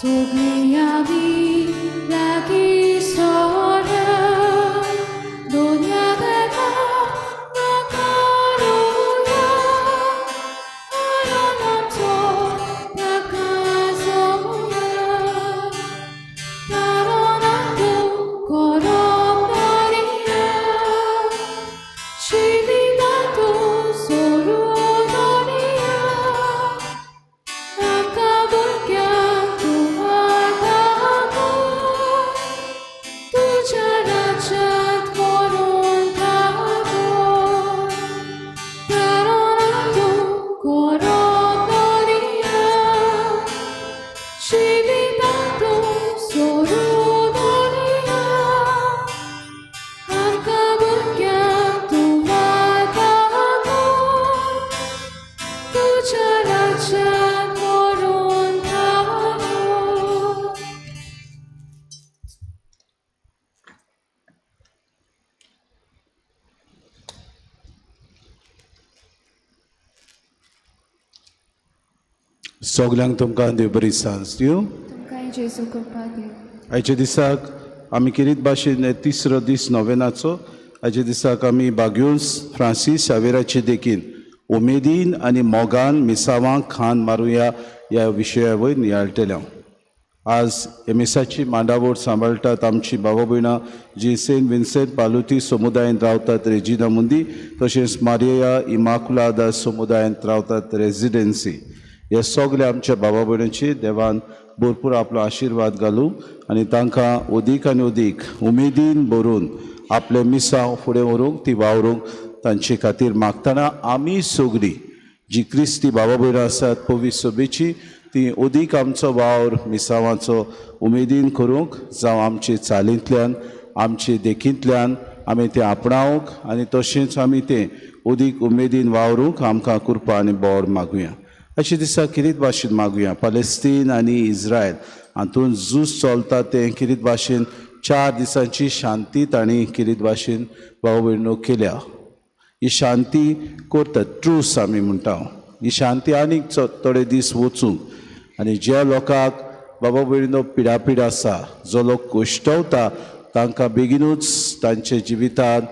सगळीं आमी लागीं सोऱ्या दोनया देवा नाकारुया आरोन आमचो ताका जोया तारोनांतु कोरोनारिया जिवितांतु सोरुनोरिया आमकां भुरग्यांक तूं आदागो तुज्या राज्यांत व्हरून धागो तारोनांतु कोरोनारिया जिवितांतु सोरुनोरिया आमकां भुरग्यांक तूं आदागो तुज्या राज्यांत व्हरून धागो. सगल्यांक तुमकां देव बरी सांज दिवं. तुमकांय जेजू कृपा दिवं. आयच्या दिसाक आमी किरीत भाशेन तिसरो दीस नोवेनाचो. आयच्या दिसाक आमी बाग्यूस फ्रांसीस शावेराचे देखीन उमेदीन आनी मोगान मिसावांक खान मारुया ह्या विशया वयर नियाळटले हांव. आज हे मिसाची मांडावळ सांबाळटात आमची बाबा भयणां जी सेंट विन्सेंट पालुती समुदायांत रावतात रेजिना मुंदी, तशेंच मारिया इमाकुलादा समुदायांत रावतात रेजिडेन्सी. हे सगळे आमच्या बाबा भयणांची देवान भरपूर आपलो आशिर्वाद घालूं आनी तांकां अदीक आनी अदीक उमेदीन भरून आपले मिसांव फुडें व्हरूंक ती वावरूंक तांचे खातीर मागतना आमी सगळीं जी क्रिस्ती बाबा भयणां आसात पवित्र सभेची ती अदीक आमचो वावर मिसावाचो उमेदीन करूंक जावं आमचे चालींतल्यान आमचे देखींतल्यान आमी तें आपणावंक आनी तशेंच आमी तें अदीक उमेदीन वावरूंक आमकां कृपा आनी बोर मागुया. अशें दिसा किरीत भाशेन मागुया. पलेस्तीन आनी इस्रायल हातूंत झूज चलता तें किरीत भाशेन 4 दिसांची शांती तांणी किरीत भाशेन भाव भयणो केल्या. ही शांती करतात ट्रूस आमी म्हणटा. ही शांती आनीक थोडे दीस वचूंक आनी ज्या लोकांक बाबा भयणो पिडापीड आसा जो लोक कश्टवता तांकां बेगीनूच तांच्या जिवितांत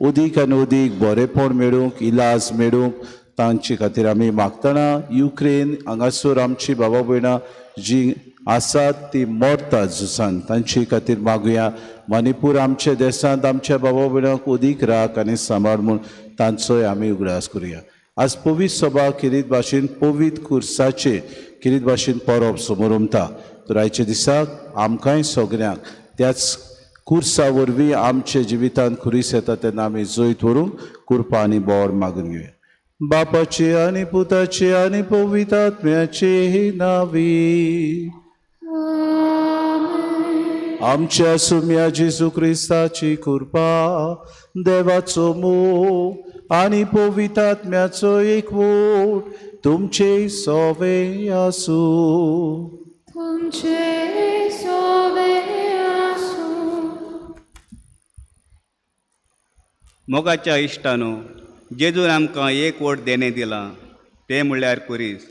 अदीक आनी अदीक बरेपण मेळूंक इलाज मेळूंक तांचे खातीर आमी मागतना युक्रेन हांगासर आमची बाबा भयणां जी आसात ती मरतात झुजान तांचे खातीर मागुया. मणिपूर आमच्या देशांत आमच्या बाबा भयणांक अदीक राख आनी सांबाळ म्हूण तांचोय आमी उगडास करुया. आज पवित्र सभा किरीत भाशेन पवित्र कुर्साचे किरीत भाशेन परब समोर उमता. तर आयच्या दिसाक आमकांय सगळ्यांक त्याच कुर्सा वरवीं आमच्या जिवितांत खुरीस येता तेन्ना आमी जैत व्हरूंक कृपा आनी बोर मागून घेवया. बापाचे आनी पुताचे आनी पवित्र आत्म्याचे नावी. आमच्या सुम्या जेजू क्रिस्ताची कृपा, देवाचो मोग आनी पवित्र आत्म्याचो एकवट तुमचे सोवे आसूं. तुमचे सोवे आसूं. मोगाच्या इश्टानो, जेजून आमकां एक वट देणें दिलां तें म्हणल्यार कुरीस.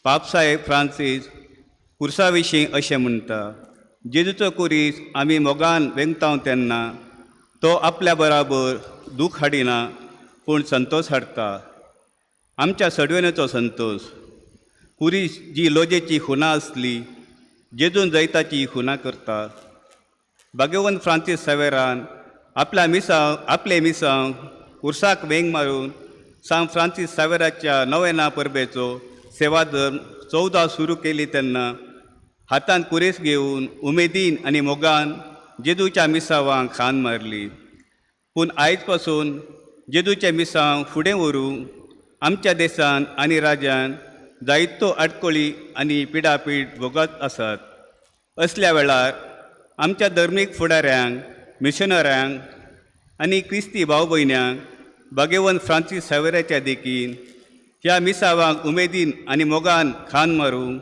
पापसाहेब फ्रांसीस कुर्सा विशीं अशें म्हणटा, जेजूचो कुरीस आमी मोगान वेंगताव तेन्ना तो आपल्या बराबर दूख हाडिना पूण संतोश हाडटा. आमच्या सडवेनेचो संतोश. कुरीस जी लोजेची खुना आसली जेजून जैताची खुना करता. भाग्यवंत फ्रांसीस सवेरान आपल्या मिसांव आपले मिसांव कुर्साक वेंग मारून सांत फ्रांसीस सावेराच्या नवेना परबेचो सेवाधर्म 14 सुरू केली तेन्ना हातान कुरेस घेवन उमेदीन आनी मोगान जेजूच्या मिसावांक खान मारली. पूण आयज पासून जेजूचे मिसांव फुडें व्हरूंक आमच्या देशान आनी राज्यान जायत्यो आडखळी आनी पिडापीड भोगत आसात. असल्या वेळार आमच्या धर्मीक फुडाऱ्यांक, मिशनऱ्यांक आनी क्रिस्ती भाव भयण्यांक भाग्यवंत फ्रांसीस सावेराच्या देखीन ह्या मिसावांक उमेदीन आनी मोगान खान मारूंक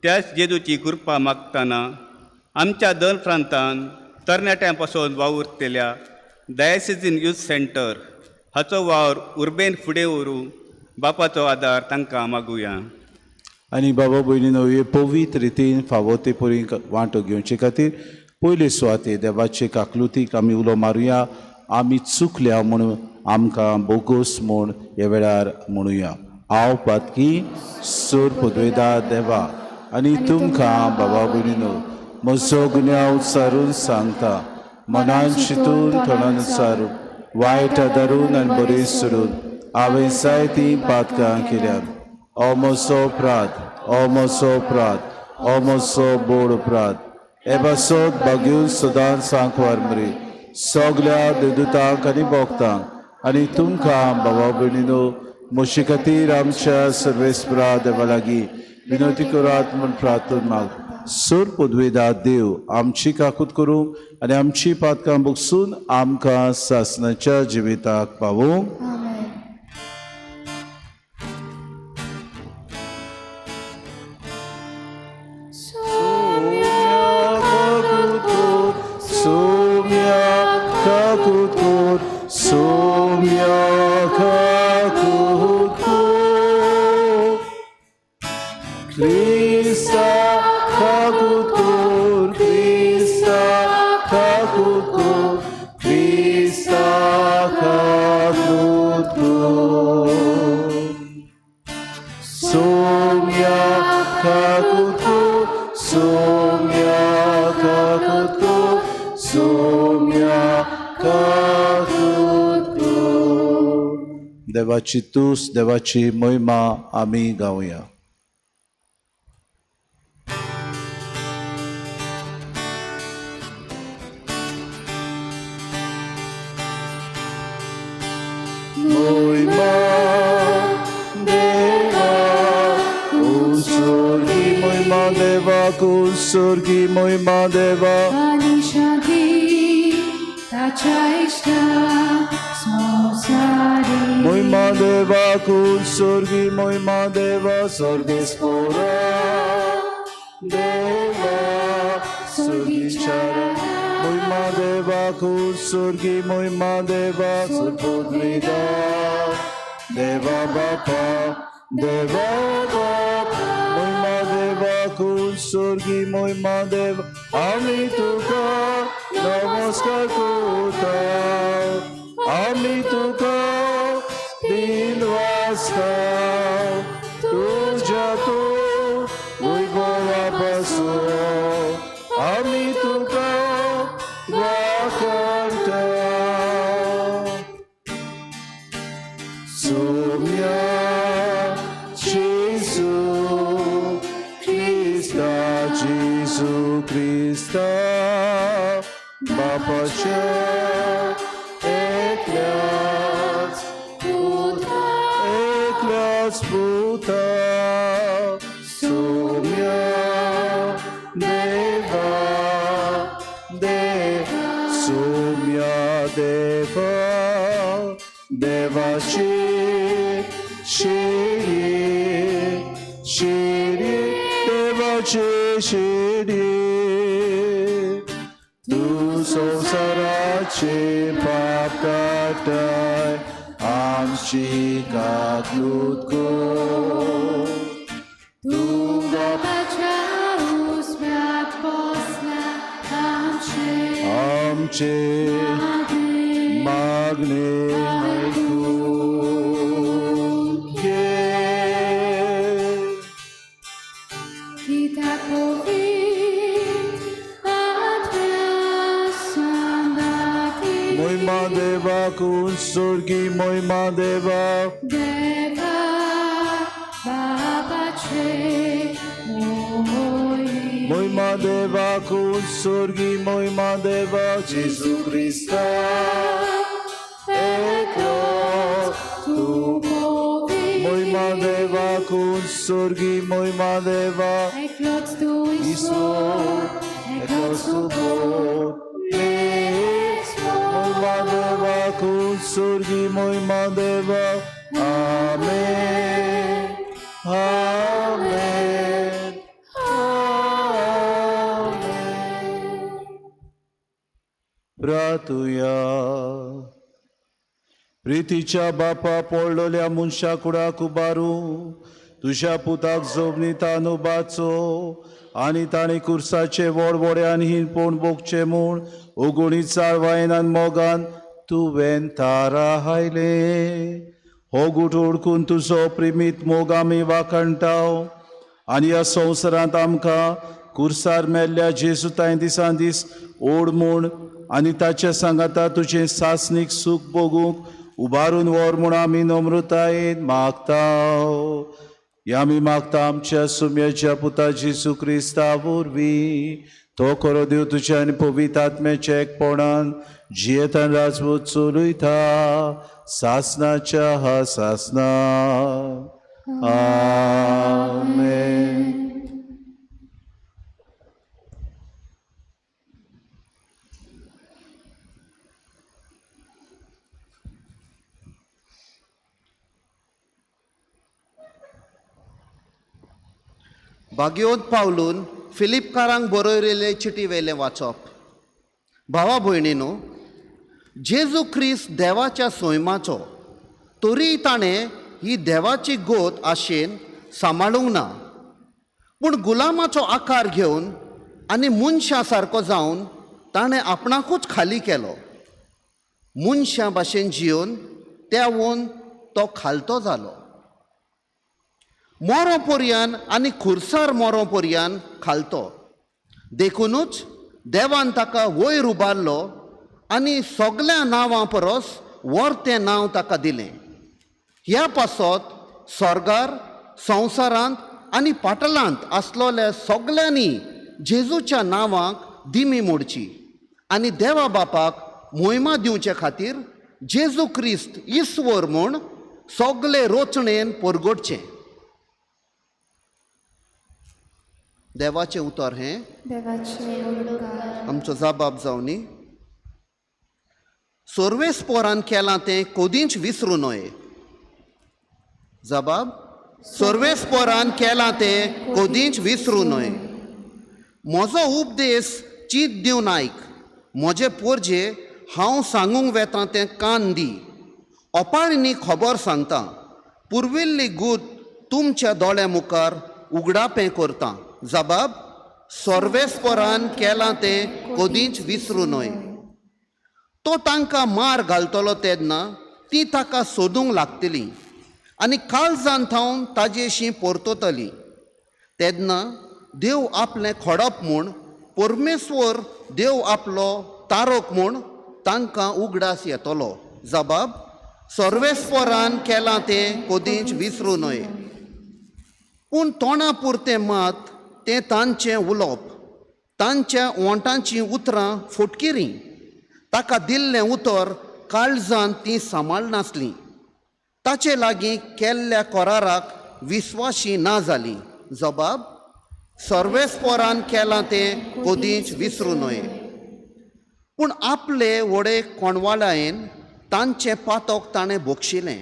त्याच जेजूची कृपा मागतना आमच्या दन प्रांतान तरणाट्यां पासून वावुरतल्या डायसिजीन यूथ सेंटर हाचो वावर उर्बेन फुडें व्हरूंक बापाचो आदार तांकां मागुया. आनी बाबा भयणीनो हे पवित्र रितीन फावो ते परी वांटो घेवचे खातीर पयले सुवाते देवाचे काकलुतीक आमी उलो मारुया. आमी चुकल्या म्हूण आमकां बोगोस म्हूण ह्या वेळार म्हणुया. हांव पातकी सोर पुदवेदा देवा आनी तुमकां बाबा भयणीनो म्हजो गुन्यांव सारून सांगता, मनान चिंतून थोडान सारून वायट आदारून आनी बरें सोडून हांवें जायतीं पातकां केल्यात. ओ म्हजो अपराध, ओ म्हजो अपराध, ओ म्हजो बोड अपराध. हे पासत भाग्यून सदांच सांकवार मरे सगल्या देदुतांक आनी भोगतांक आनी तुमकां बाबा भयणीनो म्हजे खातीर आमच्या सर्वेस्परा देवा लागीं विनवती करात म्हूण प्रार्थना माग. सोर पदवेदा देव आमची काकूत करूंक आनी आमची पातकां बगसून आमकां सासणाच्या जिविताक पावोवंक. आमेन. Soumya Kakutur, Soumya Kakutur, Krista Kakutur, Krista Kakutur, Krista Kakutur. Soumya Kakutur, Soumya Kakutur, Soumya Kakutur. देवाची तूस, देवाची महिमा आमी गावया. महिमा देवा कुसुर्गी, महिमा देवा कुसुर्गी, महिमा देवा. आनी शांती ताच्या इश्टा संवसारी. महिमा देवा कुसुर्गी, महिमा देवा स्वर्गेस्पोरा देवा सुर्गीचारा. महिमा देवा कुसुर्गी, महिमा देवा सुरपुत्रिदा देवा बापा, देवा बापा. महिमा देवा कुसुर्गी, महिमा देवा. आमी तुका नमस्कार करता, आमी तुका दिन वाचता, तुज्या तूं वैभवा पासून आमी तुका वाखाणता. Soumya Jesu Krista, Jesu Krista बापाच्या एकल्याच एकल्याच पुता, सोम्या देवा देव, सोम्या देवा देवाची शिरी शिरी, देवाची शिरी. तूं संवसाराचे पाप काडटाय, आमची काकलूत कर. तूं बापाच्या उजव्यात बसला, आमचे आमचे मागणे मागणे आयकून घे. कित्याक पवित्र आत्म्या सांगाती. महिमा देवा कुसुर्गी, महिमा देवा. देवा बापाचे मोही. महिमा देवा कुसुर्गी, महिमा देवा. जेजू क्रिस्ता एकलो तूं पवित्र महिमा देवा कुसुर्गी, महिमा देवा. एकलोच तूं ईश्वर, ईश्वर, एकलोच तूं महिमा देवा कुसुर्गी, महिमा देवा. आमेन, आमेन, आमेन. प्रातुया. प्रितीच्या बापा पडलेल्या मनशा कुडाक उबारू तुज्या पुताक जमनीतान उबाचो आनी ताणें कुर्साचे व्हड हिणपण भोगचें म्हूण ओगुणी चाळवायन आनी मोगान तुवें तारा हायलें. हो गूट ओडकून तुजो प्रेमीत मोग आमी वाखणटाव आनी ह्या संवसारांत आमकां कुर्सार मेल्ल्या जेजू तांय दिसान दीस ओड म्हूण आनी ताच्या सांगाता तुजें सासणीक सूख भोगूंक उबारून व्हर म्हूण आमी नम्रतायेन मागता. ह्या आमी मागता आमच्या सुम्याच्या पुता जेजू क्रिस्ता वरवीं. तो खरो देव तुज्या आनी पवित्र आत्म्याच्या एकपणान जियेतान राजवट चलयता सासनाच्या हा सासना. आमेन. भाग्योत पावलून फिलिपकारांक बरयलेले चिटी वेलें वाचप. भावा भयणीनो, जेजू क्रिस्त देवाच्या सोयमाचो तरीय ताणें ही देवाची गोत आशेन सांबाळूंक ना, पूण गुलामाचो आकार घेवन आनी मनशां सारको जावन ताणें आपणाकूच खाली केलो. मनशां भाशेन जियोवन तेवून तो खालतो जालो. मोरो पोरयान आनी खुरसार मोरो पोरयान खालतो. देखुनूच देवान ताका वयर उबारलो आनी सगल्या नांवां परस वर्तें नांव ताका दिलें. ह्या पासत स्वर्गार, संवसारांत आनी पाटलांत आसलोल्या सगल्यांनी जेजूच्या नांवाक दिमी मोडची आनी देवा बापाक मोहिमा दिवचे खातीर जेजू क्रिस्त ईश्वर म्हूण सगले रोचणेन परगटचें. देवाचें उतर हें देवाचें आमचो जाबाब जावनी. सोर्वेस पोरान केलां तें कोदींच विसरूं नये. जबाब, सोर्वेस पोरान केलां तें कोदींच विसरूं नये. म्हजो उपदेश चीत दिवन आयक, म्हजे पोरजे हांव सांगूंक वेता तें कान दी. ओपारींनी खबर सांगता, पुर्विल्ली गूत तुमच्या दोळ्या मुखार उगडापें करता. जबाब, सोर्वेसपोरान केलां तें कोदींच विसरूं न्हय. तो तांकां मार घालतलो तेन्ना ती ताका सोदूंक लागतली आनी काळजान थावन ताजेशी परततली. तेन्ना देव आपलें खोडप म्हूण, परमेश्वर देव आपलो तारक म्हूण तांकां उगडास येतलो. जबाब, सर्वेस्परान केलां तें कोदींच विसरूं न्हय. पूण तोंडा पुरतें मात तें तांचें उलोवप, तांच्या ओंठांचीं उतरां फटकिरीं. ताका दिल्लें उतर काळजान तीं सांबाळनासलीं. ताचे लागीं केल्ल्या कराराक विस्वाशी ना जालीं. जबाब, सर्वेस्परान केलां तें कोदींच विसरूं न्हय. पूण आपले व्हडे कोणवाळायेन तांचें पातक ताणें भोगशिलें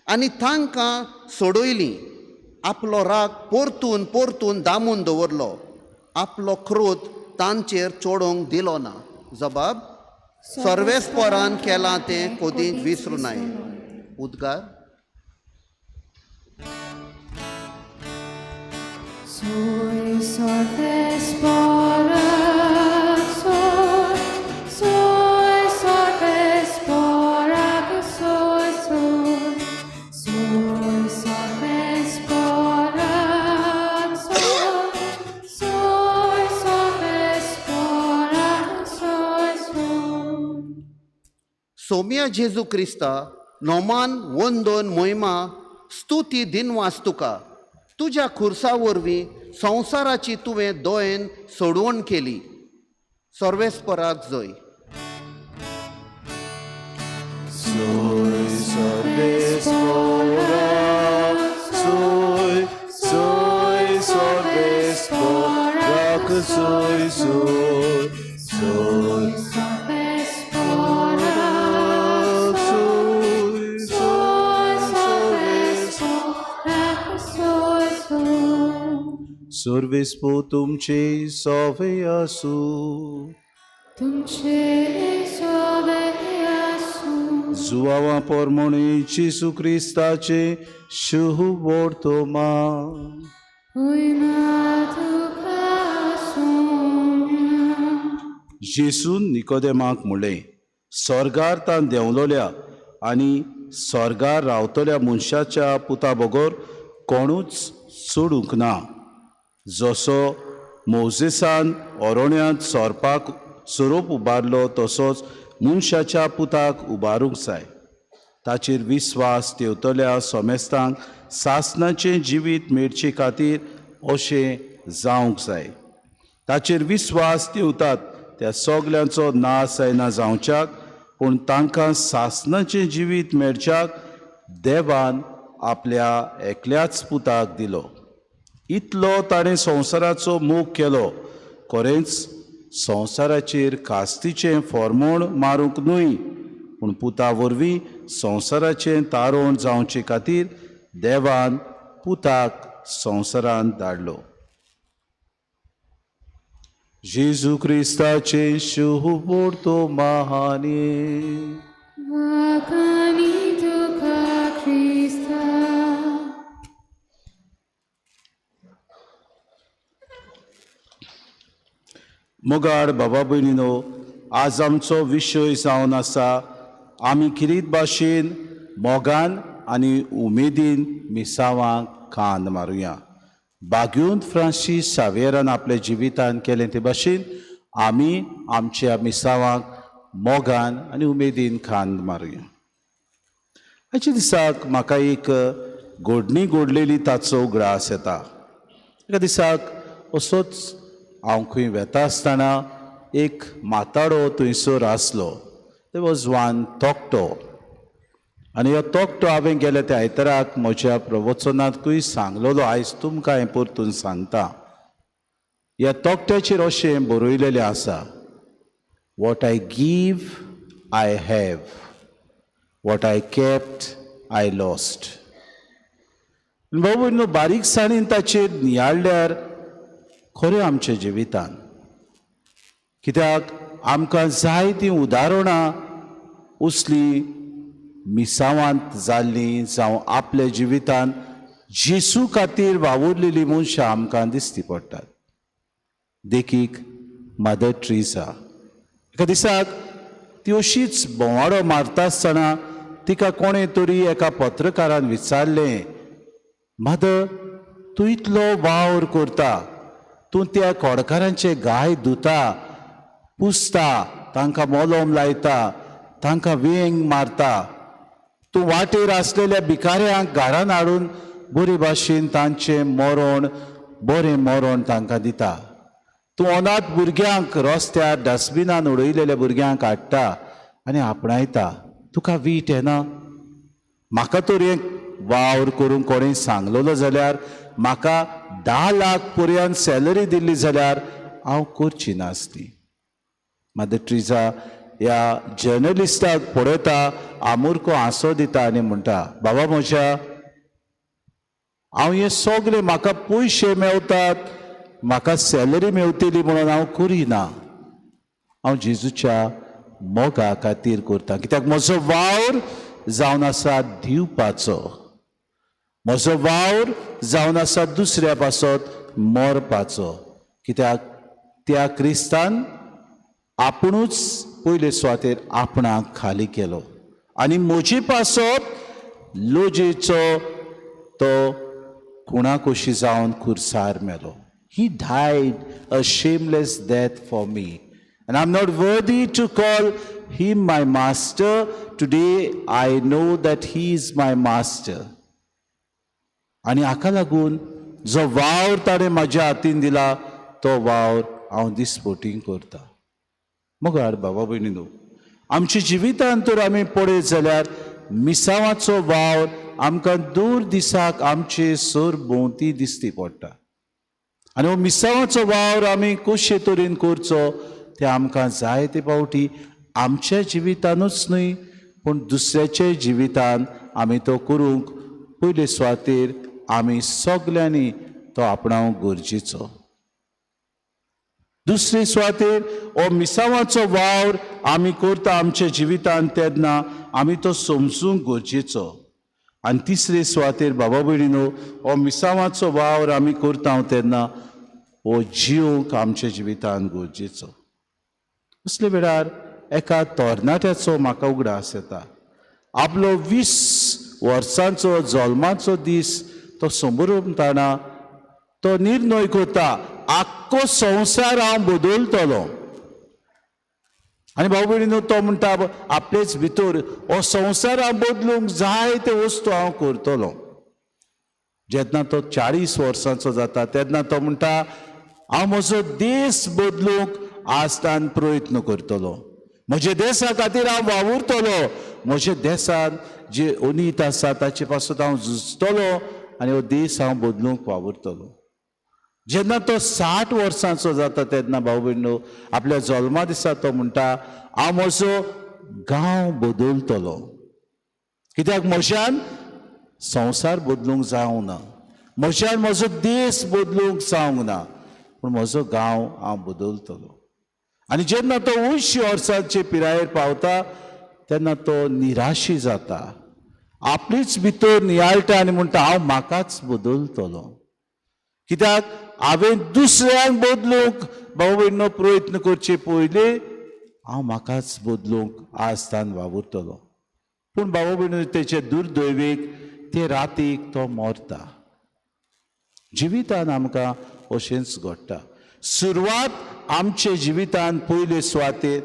आनी तांकां सोडयलीं. आपलो राग परतून परतून दामून दवरलो, आपलो क्रोध तांचेर चडोवंक दिलो ना. जबाब, सर्वेस्परान केलां तें कोदींच विसरूं नये. उद्गार. Soy sorves porac, soy, soy sorves porac, soy, soy, soy sorves porac, soy, soy sorves porac, soy, soy. Somya जेजू क्रिस्ता नोमान वंदन मोहिमा स्तुती दिनवास तुका. तुज्या खुर्सा वरवीं संवसाराची तुवें दोयेन सोडवण केली. सर्वेस्पराक जय. Soy sorves porac, soy, soy sorves porac, soy, soy, soy Sorves porac, soy, soy sorves porac, soy, soy. सर्वेस्पो तुमचे सोवे आसूं. तुमचे सोवे आसूं. जुवावा पोरमोणी जेजू क्रिस्ताचे शुभोर्तोमा. उयमा तुका सोम्या. जेसून निकोदेमाक म्हणलें, स्वर्गार तान देंवलोल्या आनी स्वर्गार रावतल्या मनशाच्या पुता बगर कोणूच सोडूंक ना. जसो मोजेसान ओरोण्यांत सोरपाक सोरोप उबारलो तसोच मनशाच्या पुताक उबारूंक जाय. ताचेर विस्वास ठेवतल्या सोमेस्तांक सासनाचें जिवीत मेळचे खातीर अशें जावंक जाय. ताचेर विस्वास ठेवतात त्या सगल्यांचो नाश जायना जावच्याक, पूण तांकां सासनाचें जिवीत मेळच्याक देवान आपल्या एकल्याच पुताक दिलो. इतलो ताणें संवसाराचो मोग केलो, खरेंच संवसाराचेर कास्तीचें फॉर्मोण मारूंक न्हय, पूण पुता वरवीं संवसाराचें तारोण जावचे खातीर देवान पुताक संवसारांत धाडलो. जेजू क्रिस्ताचे शुभोर्तो महाने. वाखाणी तुका क्रिस्ता. मोगाळ बाबा भयणीनो, आज आमचो विशय जावन आसा आमी किरीत भाशेन मोगान आनी उमेदीन मिसावांक कान मारुया. बाग्यून फ्रांसीस सावेरान आपल्या जिवितान केलें ते भाशेन आमी आमच्या मिसावांक मोगान आनी उमेदीन खांद मारुया. आयच्या दिसाक म्हाका एक घडणी घडलेली ताचो उगडास येता. एका दिसाक असोच हांव खंय वेता आसतना एक माताडो थंयसर आसलो. There was one तोकटो, आनी हो तोकटो हांवें गेले त्या आयताराक म्हज्या प्रवचनांतूय सांगलेलो, आयज तुमकां हें परतून सांगता. ह्या तोकट्याचेर अशें बरयलेलें आसा, what I give I have, what I kept I lost. बाबू न्हू, बारीकसाणीन ताचेर नियाळ्ळ्यार खरें आमच्या जिवितान, कित्याक आमकां जायतीं उदाहरणां उसलीं मिसावांत जाल्लीं जावं आपल्या जिवितान जेसू खातीर वावुरलेलीं मनशां आमकां दिसती पडटात. देखीक मदर ट्रिसा. एका दिसाक ती अशीच भोंवाडो मारता आसतना तिका कोणें तरी एका पत्रकारान विचारलें, मदर तूं इतलो वावर करता, तूं त्या कोडकारांचे गाय धुता, पुसता, तांकां मोलोम लायता, तांकां वेंग मारता, तूं वाटेर आसलेल्या भिकाऱ्यांक घरान हाडून बरे भाशेन तांचें मरण बरें मरण तांकां दिता, तूं अनाथ भुरग्यांक रस्त्यार डस्टबिनान उडयलेल्या भुरग्यांक हाडटा आनी आपणायता, तुका वीट येना? म्हाका तर हें वावर करूंक कोणें सांगलेलो जाल्यार, म्हाका 10 लाख पर्यंत सॅलरी दिल्ली जाल्यार हांव करची नासली. मदर ट्रिजा ह्या जर्नलिस्टाक पळयता, आमुरको हांसो दिता आनी म्हणटा, बाबा म्हज्या, हांव हें सगळें म्हाका पयशे मेवतात, म्हाका सॅलरी मेवतली म्हणून हांव करिना, हांव जेजूच्या मोगा खातीर करता, कित्याक म्हजो वावर जावन आसा दिवपाचो, म्हजो वावर जावन आसा दुसऱ्या पासत मरपाचो, कित्याक त्या क्रिस्तान आपुणूच पयले सुवातेर आपणाक खाली केलो आनी म्हजे पासत लोजेचो तो कुणाकोशी जावन खुर्सार मेलो. He died a shameless death for me, and I am not worthy to call him my master. Today I know that he is my master. आनी हाका लागून जो वावर ताणें म्हाज्या हातीन दिला तो वावर हांव दिसपोटींग करता. मगार बाबा भयणी न्हू, आमच्या जिवितांत तर आमी पळयत जाल्यार मिसावाचो वावर आमकां दूर दिसाक आमचे सर भोंवती दिसती पडटा, आनी हो मिसावाचो वावर आमी कशे तरेन करचो तें आमकां जायते फावटी आमच्या जिवितानूच न्हय पूण दुसऱ्याच्या जिवितान आमी तो करूंक पयले सुवातेर आमी सगल्यांनी तो आपणावंक गरजेचो. दुसरे सुवातेर हो मिसावाचो वावर आमी करता आमच्या जिवितान तेन्ना आमी तो समजूंक गरजेचो. आनी तिसरे सुवातेर बाबा भयणीनो, हो मिसांवाचो वावर आमी करता तेन्ना हो जिवंक आमच्या जिवितान गरजेचो. असले वेळार एका तरणाट्याचो म्हाका उगडास येता. आपलो 20 वर्सांचो जल्माचो दीस तो समोर तो निर्णय करता, आख्खो संवसार हांव बदलतलो. आनी भाऊ भयणीनो, तो म्हणटा आपलेच भितर, हो संवसार हांव बदलूंक जाय ते वस्तू हांव करतलो. जेन्ना तो 40 वर्सांचो जाता तेन्ना तो म्हणटा, हांव म्हजो देश बदलूंक आजतान प्रयत्न करतलो, म्हज्या देसा खातीर हांव वावुरतलो, म्हज्या देसान जे अनीत आसा ताचे पासत हांव झुजतलो आनी हो देश हांव बदलूंक वावुरतलो. जेन्ना तो 60 वर्सांचो जाता तेन्ना भाऊ भयणो, आपल्या जल्मा दिसा तो म्हणटा, हांव म्हजो गांव बदलतलो, कित्याक म्हज्यान संवसार बदलूंक जावंक ना, म्हज्यान म्हजो देश बदलूंक जावंक ना, पूण म्हजो गांव हांव बदलतलो. आनी जेन्ना तो 80 वर्सांचे पिरायेर पावता तेन्ना तो निराशी जाता, आपलीच भितर नियाळटा आनी म्हणटा, हांव म्हाकाच बदलतलो, कित्याक हांवें दुसऱ्यांक बदलूंक भाऊ भयणो प्रयत्न करचे पयलीं हांव म्हाकाच बदलूंक आजतान वावुरतलो. पूण भाऊ भयणो, तेचे दुर्दैवीक ते रातीक तो मरता. जिवितान आमकां अशेंच घडटा. सुरवात आमचे जिवितान पयले सुवातेर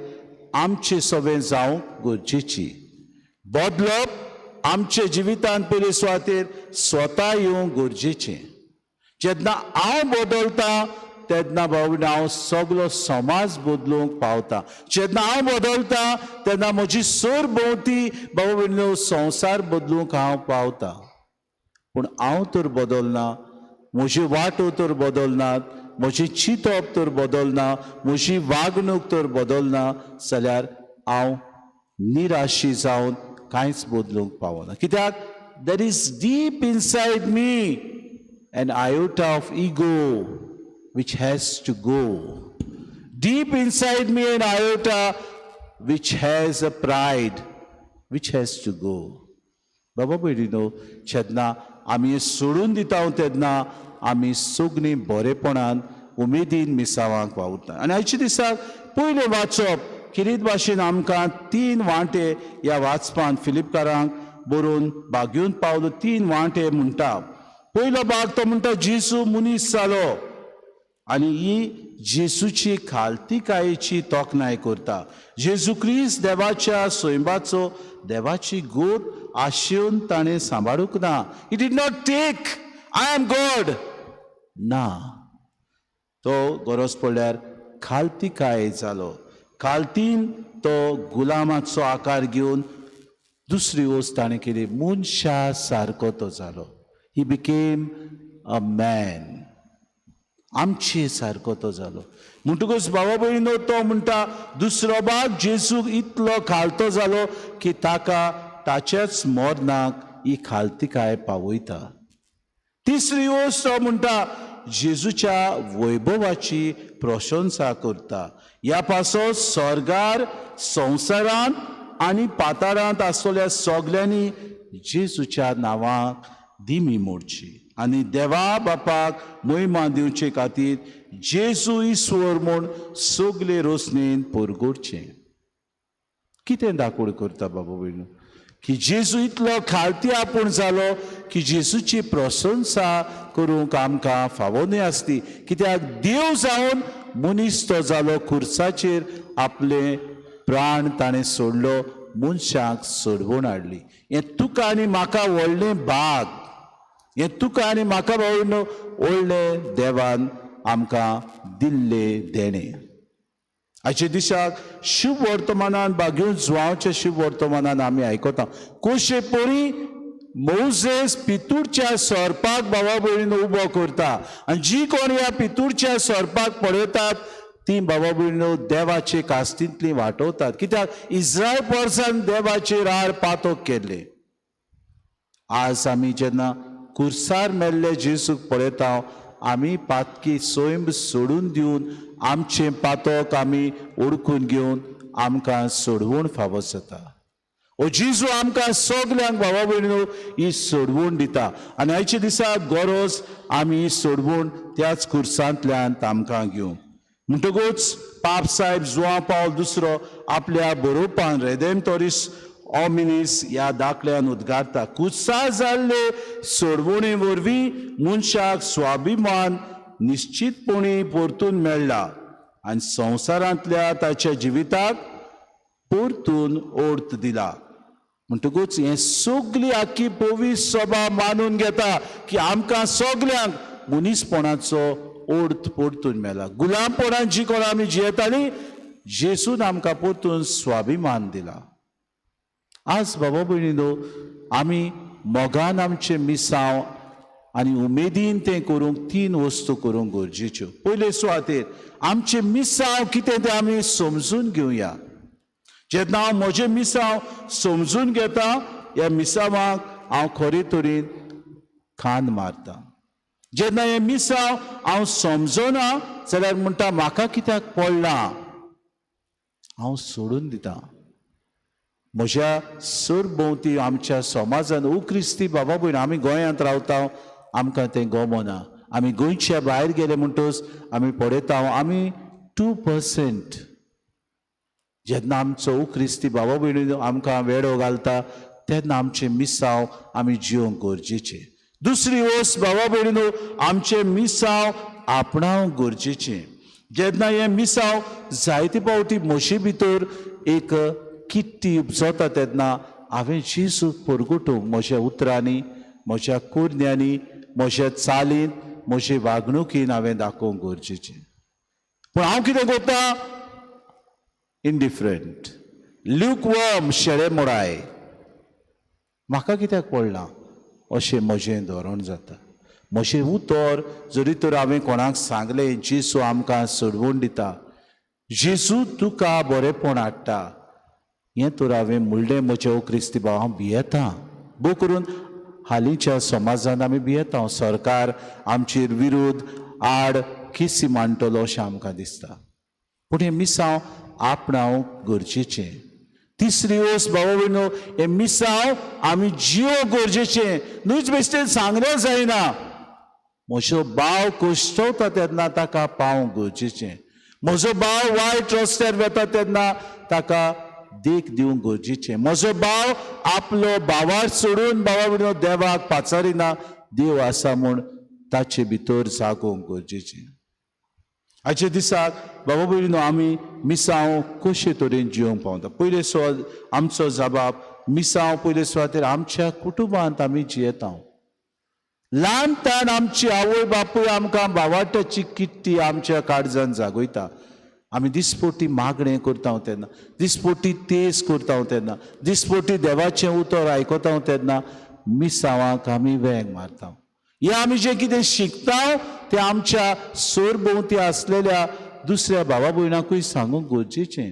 आमचे सगळें जावंक गरजेची. बदलप आमचे जिवितान पयले सुवातेर स्वता येवंक गरजेचें. जेन्ना हांव बदलता तेन्ना भाऊ हांव सगलो समाज बदलूंक पावता. जेन्ना हांव बदलता तेन्ना म्हजी सरभोंवती भाऊ भयणीनो संवसार बदलूंक हांव पावता. पूण हांव तर बदलना, म्हजी वाटो तर बदलनात, म्हजें चिंतप तर बदलना, म्हजी वागणूक तर बदलना जाल्यार हांव निराशी जावन कांयच बदलूंक पावना, कित्याक there is deep inside me an iota of ego which has to go. Deep inside me an iota which has a pride which has to go. बाबा भयणीनो, जेन्ना आमी हें सोडून दिता तेन्ना आमी सगळीं बरेपणान उमेदीन मिसावांक वावुरता. आनी आयच्या दिसाक पयलें वाचप किरीत भाशेन आमकां तीन वांटे ह्या वाचपान फिलिपकारांक बरोवन बागेवन पावलो तीन वांटे म्हणटा. पयलो भाग तो म्हणटा, जेजू मनीस जालो आनी ही जेजूची खालतीकायेची तोखणाय करता. जेजू क्रिस्त देवाच्या सैमाचो, देवाची गोत आशेवन ताणें सांबाळूंक ना. He did not take "I am God" ना. तो गरज पडल्यार खालतीकाय जालो, खालतीन तो गुलामाचो आकार घेवन दुसरी वस्त ताणें केली, मनशा सारको तो जालो. He became a man. आमचे सारको तो जालो. म्हणटकूच बाबा भयणीनो, तो म्हणटा दुसरो भाग, जेजू इतलो खालतो जालो की ताका ताच्याच मरणाक ही खालतीकाय पावयता. तिसरी वस्त तो म्हणटा, जेजूच्या वैभवाची प्रशंसा करता. ह्या पासत स्वर्गार, संवसारांत आनी पाताळांत आसलेल्या सगल्यांनी जेजूच्या नांवाक दिमी मोडची आनी देवा बापाक महिमा दिवचे खातीर जेजू ईश्वर म्हूण सगले रोसणेन परगोडचें. कितें दाखोवण करता बाबा भयणू, की जेजू इतलो खालती आपूण जालो की जेजूची प्रशंसा करूंक आमकां फावो न्हय आसली, कित्याक देव जावन मनीस तो जालो. खुर्साचेर आपले प्राण ताणें सोडलो, मनशाक सोडवून हाडली. हें तुका आनी म्हाका व्हडलें भाग. हें तुका आनी म्हाका भावनो व्हडलें देवान आमकां दिल्लें देणें. आयच्या दिसाक शुभ वर्तमानान, बागेवन जुवांवच्या शुभ वर्तमानान आमी आयकता कशे परी मोजेस पितूरच्या सोरपाक बाबा भयणीन उबो करता आनी जी कोण ह्या पितूरच्या सोरपाक पळयतात ती बाबा भयणीनो देवाचे कास्तींतली वाटवतात, कित्याक इस्रायल पोरसान देवाचेर आड पातक केल्ले. आज आमी जेन्ना कुर्सार मेल्ले जेजूक पळयता, आमी पातकी सैम सोडून दिवन आमचें पातक आमी ओळखून घेवन आमकां सोडवण फावो जाता. हो जेजू आमकां सगल्यांक भावा भयणीनो ही सोडवण दिता आनी आयच्या दिसा गरज आमी सोडवण त्याच खुर्सांतल्यान आमकां घेवंक. म्हणटकूच पाप साहेब जुआंव पावल दुसरो आपल्या बरोवपान रेदेमतोरीस ऑमिनीस ह्या दाखल्यान उद्गारता, कुर्सा जाल्ले सोडवणे वरवीं मनशाक स्वाभिमान निश्चितपणी परतून मेळ्ळा आनी संवसारांतल्या ताच्या जिविताक परतून अर्थ दिला. म्हणटकूच हें सगली आख्खी पवित्र सभा मानून घेता की आमकां सगल्यांक मनीसपणाचो अर्थ परतून मेळ्ळा. गुलामपणान जी कोण आमी जियेताली, जेसून आमकां परतून स्वाभिमान दिला. आज बाबा भयणीनो आमी मोगान आमचें मिसांव आनी उमेदीन तें करूंक तीन वस्तू करूंक गरजेच्यो. पयले सुवातेर आमचें मिसांव कितें तें आमी समजून घेवया. जेन्ना हांव म्हजें मिसांव समजून घेता, ह्या मिसांवाक हांव खरे तरेन खांद मारता. जेन्ना हें मिसांव हांव समजना जाल्यार म्हणटा म्हाका कित्याक पडलां, हांव सोडून दिता. म्हज्या सरभोंवती आमच्या समाजान ओ क्रिस्ती बाबा भयण आमी गोंयांत रावता, आमकां तें गमना. आमी गोंयच्या भायर गेले म्हणटच आमी पळयता आमी 2%. जेन्ना आमचो ओ क्रिस्ती बाबा भयणी आमकां वेडो घालता तेन्ना आमचें मिसांव आमी जिवंक गरजेचें. दुसरी वस्त बाबा भयणीनो आमचें मिसांव आपणावंक गरजेचें. जेन्ना हें मिसांव जायते फावटी म्हजे भितर एक किट्टी उपजता तेन्ना हांवें जेजूक परगटूंक म्हज्या उतरांनी, म्हज्या कुरण्यांनी, म्हज्या चालीन, म्हजे वागणुकीन हांवें दाखोवंक गरजेचें. पूण हांव कितें करता, इंडिफरंट, ल्यूकवर्म, शेळे मोडाय, म्हाका कित्याक पडलां अशें म्हजें धोरण जाता. म्हजें उतर जरी तर हांवें कोणाक सांगलें, जेजू आमकां सोडवण दिता, जेजू तुका बरेंपण हाडटा, हें तर हांवें म्हणलें म्हजें ओ क्रिस्ती भाव, हांव भियेतां. भोव करून हालींच्या समाजान आमी भियेता, सरकार आमचेर विरोध आड केसी मांडटलो अशें आमकां दिसता. पूण हें मिसांव आपणावंक गरजेचें. तिसरी वस्त बाबा भयणो हें मिसांव आमी जिवंक गरजेचें. न्हूच बेश्टें सांगलें जायना. म्हजो भाव कश्टवता तेन्ना ताका पावंक गरजेचें. म्हजो भाव वायट रस्त्यार वता तेन्ना ताका देख दिवंक गरजेचें. म्हजो भाव आपलो भावार सोडून बाबा भयणो देवाक पाचारिना, देव आसा म्हूण ताचे भितर जागोवंक गरजेचें. आयच्या दिसाक बाबा भयणीनो आमी मिसांव कशे तरेन जिवंक पावता. पयले सुवात आमचो जबाब मिसांव पयले सुवातेर आमच्या कुटुंबांत आमी जियेता. ल्हानतान आमची आवय बापूय आमकां भावार्ताची किट्टी आमच्या काळजान जागयता. आमी दिसपोटी मागणें करता तेन्ना, दिसपोटी तेज करता तेन्ना, दिसपोटी देवाचें उतर आयकता तेन्ना मिसांवाक आमी वेंग मारता. हें आमी जें कितें शिकता तें आमच्या सरभोंवती आसलेल्या दुसऱ्या भावा भयणाकूय सांगूंक गरजेचें.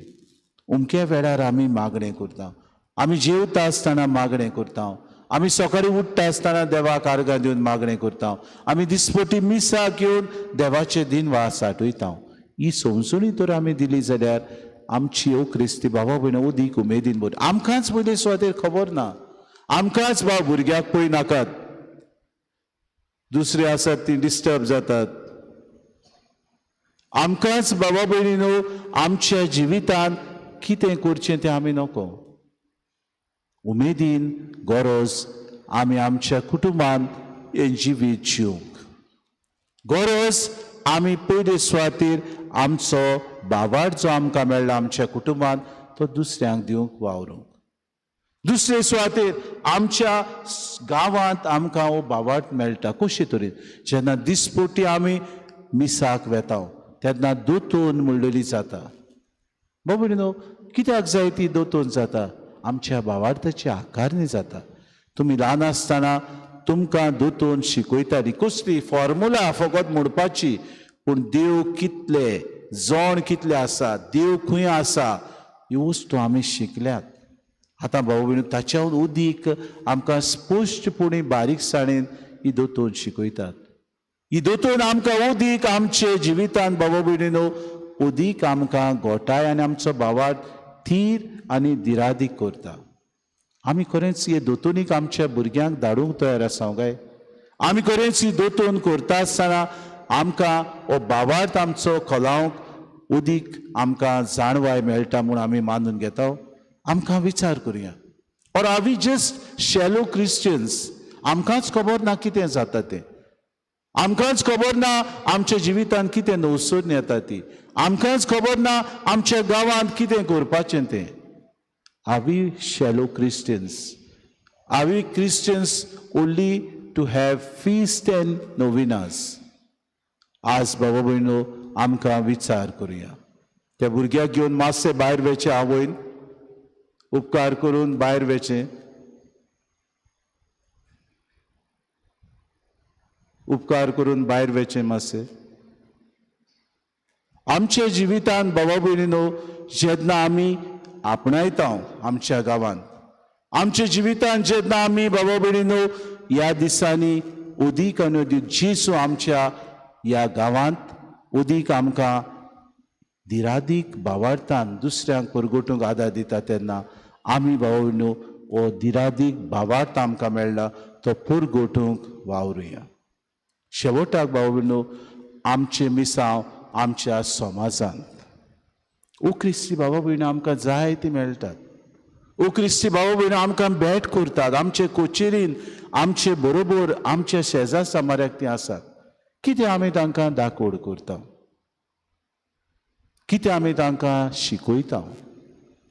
अमक्या वेळार आमी मागणें करता, आमी जेवता आसतना मागणें करता, आमी सकाळीं उठ्ठा आसतना देवाक आर्गां दिवन मागणें करता, आमी दिसपटी मिसाक येवन देवाचें दिनवास आठयता. ही समजणी तर आमी दिली जाल्यार आमची ओ क्रिस्ती बाबा भयणां उदीक उमेदीन बरी. आमकांच पयले सुवातेर खबर ना, आमकांच बाब भुरग्याक पळय नाकात, दुसरी आसात ती डिस्टर्ब जातात. आमकांच बाबा भयणीनो आमच्या जिवितांत कितें करचें तें आमी नको. उमेदीन गरज आमी आमच्या कुटुंबान हें जिवीत जिवंक गरज. आमी पयले सुवातेर आमचो भावार्थ जो आमकां मेळ्ळा आमच्या कुटुंबान तो दुसऱ्यांक दिवंक वावरूंक. दुसरे सुवातेर आमच्या गांवांत आमकां हो भावार्थ मेळटा कशे तरेन, जेन्ना दिसपोटी आमी मिसाक वेता तेन्ना दोतोन म्हणलेली जाता. बाबा न्हू कित्याक जाय ती दोतोन जाता, आमच्या भावार्थाची आकारणी जाता. तुमी ल्हान आसतना तुमकां दोतोन शिकयताली कसली फॉर्मुला फकत म्हणपाची, पूण देव कितले जण कितले आसा, देव खंय आसा, ह्यो वस्तू आमी शिकल्यात. आतां भाऊ भयणी ताच्याहून उदीक आमकां स्पश्टपणी बारीकसाणेन ही दोतोन शिकयतात. ही दोतोन आमकां उदीक आमचे जिवितान बाबा भयणीनो उदीक आमकां गोठाय आनी आमचो भावार्थ थीर आनी दिरादीक करता. आमी खरेंच हे दोतोनीक आमच्या भुरग्यांक धाडूंक तयार आसा काय? आमी खरेंच ही दोतोन करता आसतना आमकां हो भावार्थ आमचो खोलावंक उदीक आमकां जाणवाय मेळटा म्हूण आमी मानून घेता? आमकां विचार करुया. Or are we just shallow Christians? आमकांच खबर ना कितें जाता तें, आमकांच खबर ना आमच्या जिवितांत कितें नवसरून येता ती, आमकांच खबर ना आमच्या गांवांत कितें करपाचें तें. Are we shallow Christians? Are we Christians only to have feast and novenas? आज बाबा भयणो आमकां विचार करुया. त्या भुरग्याक घेवन मातशें भायर वेचें, आवयन उपकार करून भायर वेचें, उपकार करून भायर वेचें मातशें. आमच्या जिवितांत बाबा भयणीनो, जेन्ना आमी आपणायता आमच्या गांवांत, आमच्या जिवितांत जेन्ना आमी बाबा भयणीनो ह्या दिसांनी उदीक आनी उदीक जेजू आमच्या ह्या गांवांत उदीक आमकां दिरादीक भावार्थान दुसऱ्यांक परगटूंक आदार दिता, तेन्ना आमी बाबा भयणीनो हो दिरादीक भावार्थ आमकां मेळ्ळा तो परगटूंक वावरुया. शेवटाक बाबा भयणीनो, आमचें मिसांव आमच्या समाजांत, ओ क्रिस्ती बाबा भयणो, आमकां जायती मेळटात. ओ क्रिस्ती बाबा भयणो, आमकां भेट करतात आमचे कोचेरीन, आमचे बरोबर, आमच्या शेजार समाऱ्याक तीं आसात. कितें आमी तांकां दाकोड करता? कितें आमी तांकां शिकयता?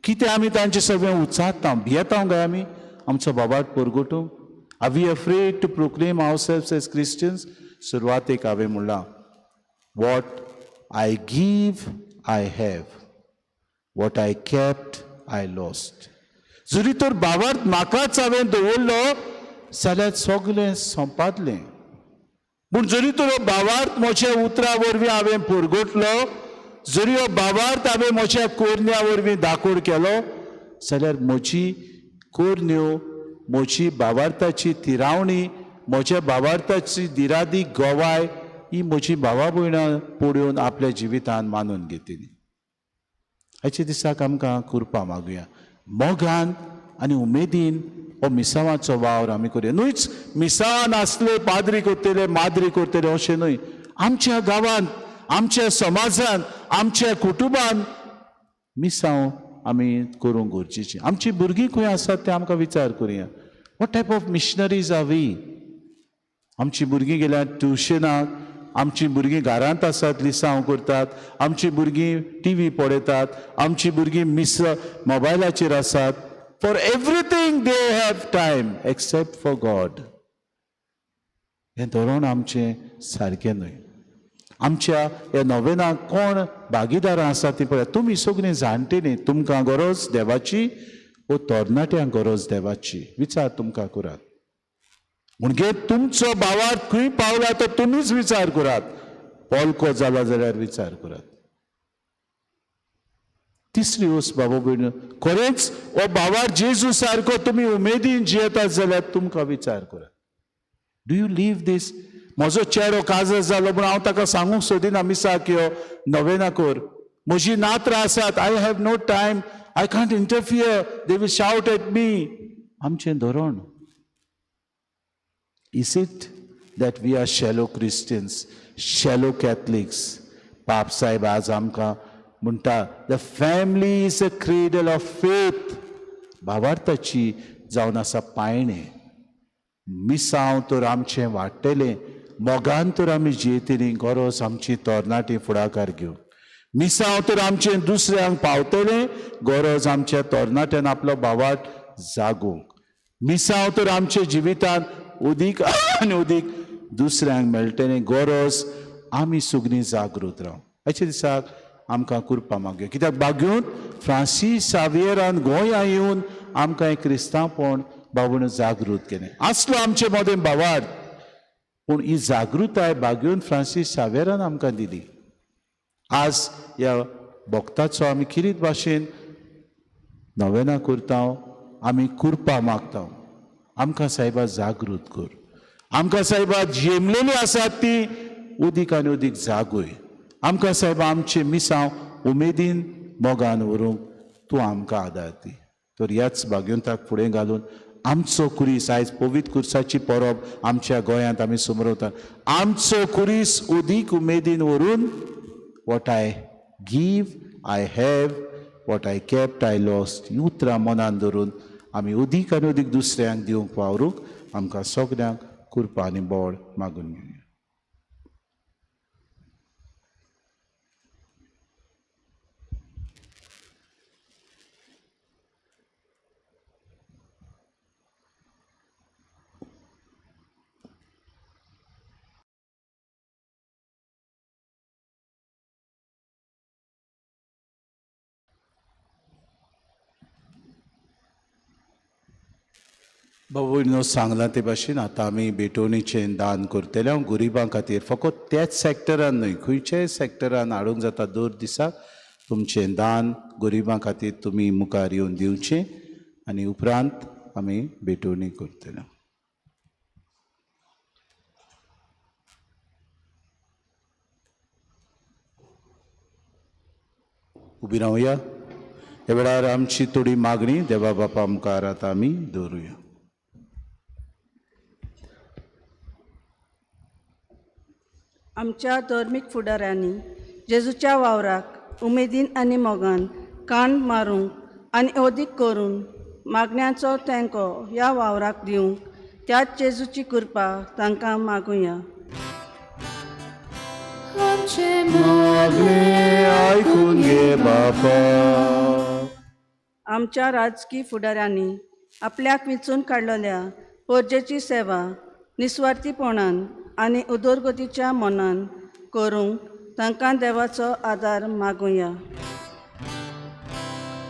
कितें आमी तांचे सगळें उचारता? भियेता काय आमी आमचो बाबाट परगटूंक? Are we afraid to proclaim ourselves as Christians? सुरवातेक हांवें म्हणलां, what I give I have, what I kept I lost. जरी तर भावार्थ म्हाकाच हांवें दवरलो जाल्यार सगळें संपादलें, पूण जरी तर हो भावार्थ म्हज्या उतरा वरवीं हांवें परगटलो, जरी हो भावार्थ हांवें म्हज्या कोरण्या वरवीं दाकोड केलो जाल्यार म्हजी कोरण्यो, म्हजी भावार्थाची थिरावणी, म्हज्या भावार्थाची दिरादी गोवाय ही म्हजी भावा भयणां पळोवन आपल्या जिवितान मानून घेतली. हाचे दिसाक आमकां कुरपा मागुया. मोगान आनी उमेदीन हो मिसावाचो वावर आमी करुया. न्हूच मिसावान आसले पाद्री करतले, माद्री करतले अशें न्हय, आमच्या गांवांत, आमच्या समाजान, आमच्या कुटुंबान मिसांव आमी करूंक गरजेची. आमची भुरगीं खंय आसात तें आमकां विचार करुया. What type of missionaries are we? आमची भुरगीं गेल्यार ट्युशनाक, आमची भुरगीं घरांत आसात लिसांव करतात, आमची भुरगीं टीव्ही पळयतात, आमची भुरगीं मिस मोबायलाचेर आसात. For everything they have time except for God. हें धोरण आमचें सारकें न्हय. आमच्या ह्या नोवेनाक कोण भागीदारां आसात ती पळयात. तुमी सगळीं जाणटी न्ही, तुमकां गरज देवाची वो तरणाट्यांक गरज देवाची? विचार तुमकां करात. म्हणजे तुमचो भावार्थ खंय पावला तो तुमीच विचार करात. पोलको जाला जाल्यार विचार करात. तिसरी वस्त बाबा भयण, खरेंच हो भावार्थ जेजू सारको तुमी उमेदीन जियेतात जाल्यार तुमकां विचार करात. Do you live this? म्हजो चेडो काजर जालो म्हूण हांव ताका सांगूंक सोदिना मिसाक यो, नवेना कर. म्हजी नात्रां आसात, I have no time, I can't interfere, they will shout at me. आमचें धोरण, is it that we are shallow Christians, shallow Catholics? पाप साहेब आज आमकां म्हणटा, the family is a cradle of faith. भावार्थाची जावन आसा पायणें. मिसांव तर आमचें वाडटलें, मोगान तर आमी जियेतलीं, गरज आमची तरणाटी फुडाकार घेवन. मिसांव तर आमचें दुसऱ्यांक पावतलें, गरज आमच्या तरणाट्यान आपलो भावार्थ जागोवंक. मिसांव तर आमच्या जिवितांत उदीक आनी उदीक दुसऱ्यांक मेळटलें, गरज आमी सगळीं जागृत राव. हाचे दिसाक आमकां कुरपा मागया, कित्याक बागयोन फ्रांसीस सावियरान गोंया येवन आमकां एक क्रिस्तांवपण बाबून जागृत केलें. आसलो आमचे मदें भावार्थ, पूण ही जागृताय बागयोन फ्रांसीस सावेरान आमकां दिली. आज ह्या भक्ताचो आमी किरीत भाशेन नवेना करता, आमी कुरपा मागता. आमकां सायबा जागृत कर, आमकां सायबा जेमलेली आसात ती उदीक आनी उदीक जागय. आमकां सायबा आमचें मिसांव उमेदीन मोगान व्हरूंक तूं आमकां आदार दी. तर ह्याच भाग्यवंताक फुडें घालून आमचो कुरीस आयज पवित्र कुर्साची परब आमच्या गोंयांत आमी समरवतात. आमचो कुरीस उदीक उमेदीन व्हरून what I give I have, what I kept I lost ही उतरां मनान धरून आमी अदीक आनी अदीक दुसऱ्यांक दिवंक वावरूंक आमकां सगल्यांक कृपा आनी बळ मागून घेवया. बाबूनो सांगलां ते भाशेन आतां आमी भेटवणीचें दान करतले. हांव गरिबां खातीर फकत त्याच सॅक्टरान न्हय, खंयच्याय सॅक्टरान हाडूंक जाता. दर दिसाक तुमचें दान गरिबां खातीर तुमी मुखार येवन दिवचें आनी उपरांत आमी भेटवणी करतले. उबी रावया. ह्या वेळार आमची थोडी मागणी देवा बापा मुखार आतां आमी दवरुया. आमच्या धर्मीक फुडाऱ्यांनी जेजूच्या वावराक उमेदीन आनी मोगान कान मारूंक आनी अदीक करून मागण्यांचो तेंको ह्या वावराक दिवंक त्याच जेजूची कृपा तांकां मागुया. मागणें आयकून घे बापा. आमच्या राजकी फुडाऱ्यांनी आपल्याक विंचून काडलेल्या परजेची सेवा निस्वार्थीपणान आनी उदरगतीच्या मनान करूंक तांकां देवाचो आदार मागुया.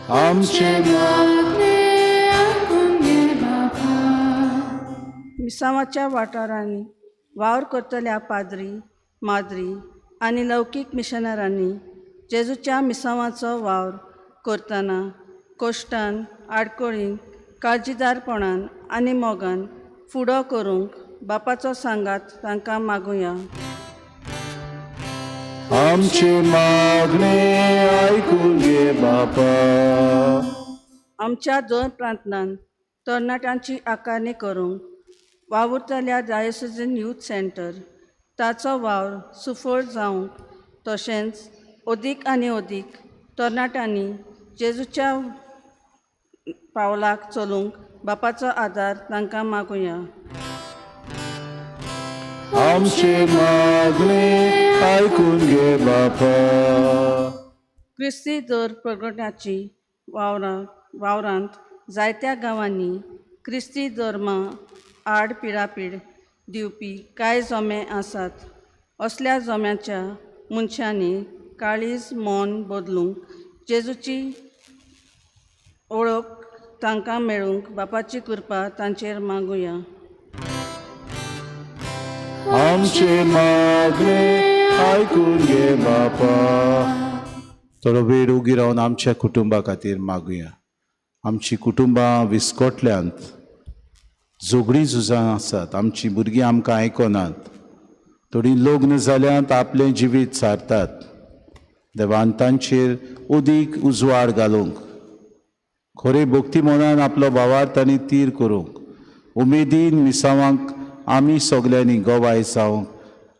आमचें मागणें आयकून घे बापा. मिसांवाच्या वाठारांनी वावर करतल्या पाद्री माद्री आनी लौकीक मिशनरांनी जेजूच्या मिसांवाचो वावर करतना कश्टान आडकळीन काळजीदारपणान आनी मोगान फुडो करूंक बापाचो सांगात तांकां मागुया. आमचें मागणें आयकून घे बापा. आमच्या दोन प्रांतान तरणाट्यांची आकारणी करूंक वावुरतल्या डायोसिजन यूथ सेंटर ताचो वावर सुफळ जावंक तशेंच अदीक आनी अदीक तरणाट्यांनी जेजूच्या पावलाक चलूंक बापाचो आदार तांकां मागुया. आमचें मागणें आयकून घे बापा. क्रिस्ती दर प्रगटाची वावरांत जायत्या गांवांनी क्रिस्ती धर्मा आड पिडापीड दिवपी कांय जमे आसात. असल्या जम्याच्या मनशांनी काळीज मन बदलूंक जेजूची ओळख तांकां मेळूंक बापाची कृपा तांचेर मागुया. आमचें मागणें आयकून घे बापा. थोडो वेळ उगी रावन आमच्या कुटुंबा खातीर मागुया. आमची कुटुंबां विस्कोटल्यांत, झगडीं झुजां आसात, आमचीं भुरगीं आमकां आयकनात, थोडीं लग्न जाल्यांत आपलें जिवीत सारतात. देवान तांचेर उदीक उजवाड घालूंक, खरें भक्ती मनान आपलो भावार्थ आनी तीर करूंक, उमेदीन मिसावांक आमी सगल्यांनी गवाय जावंक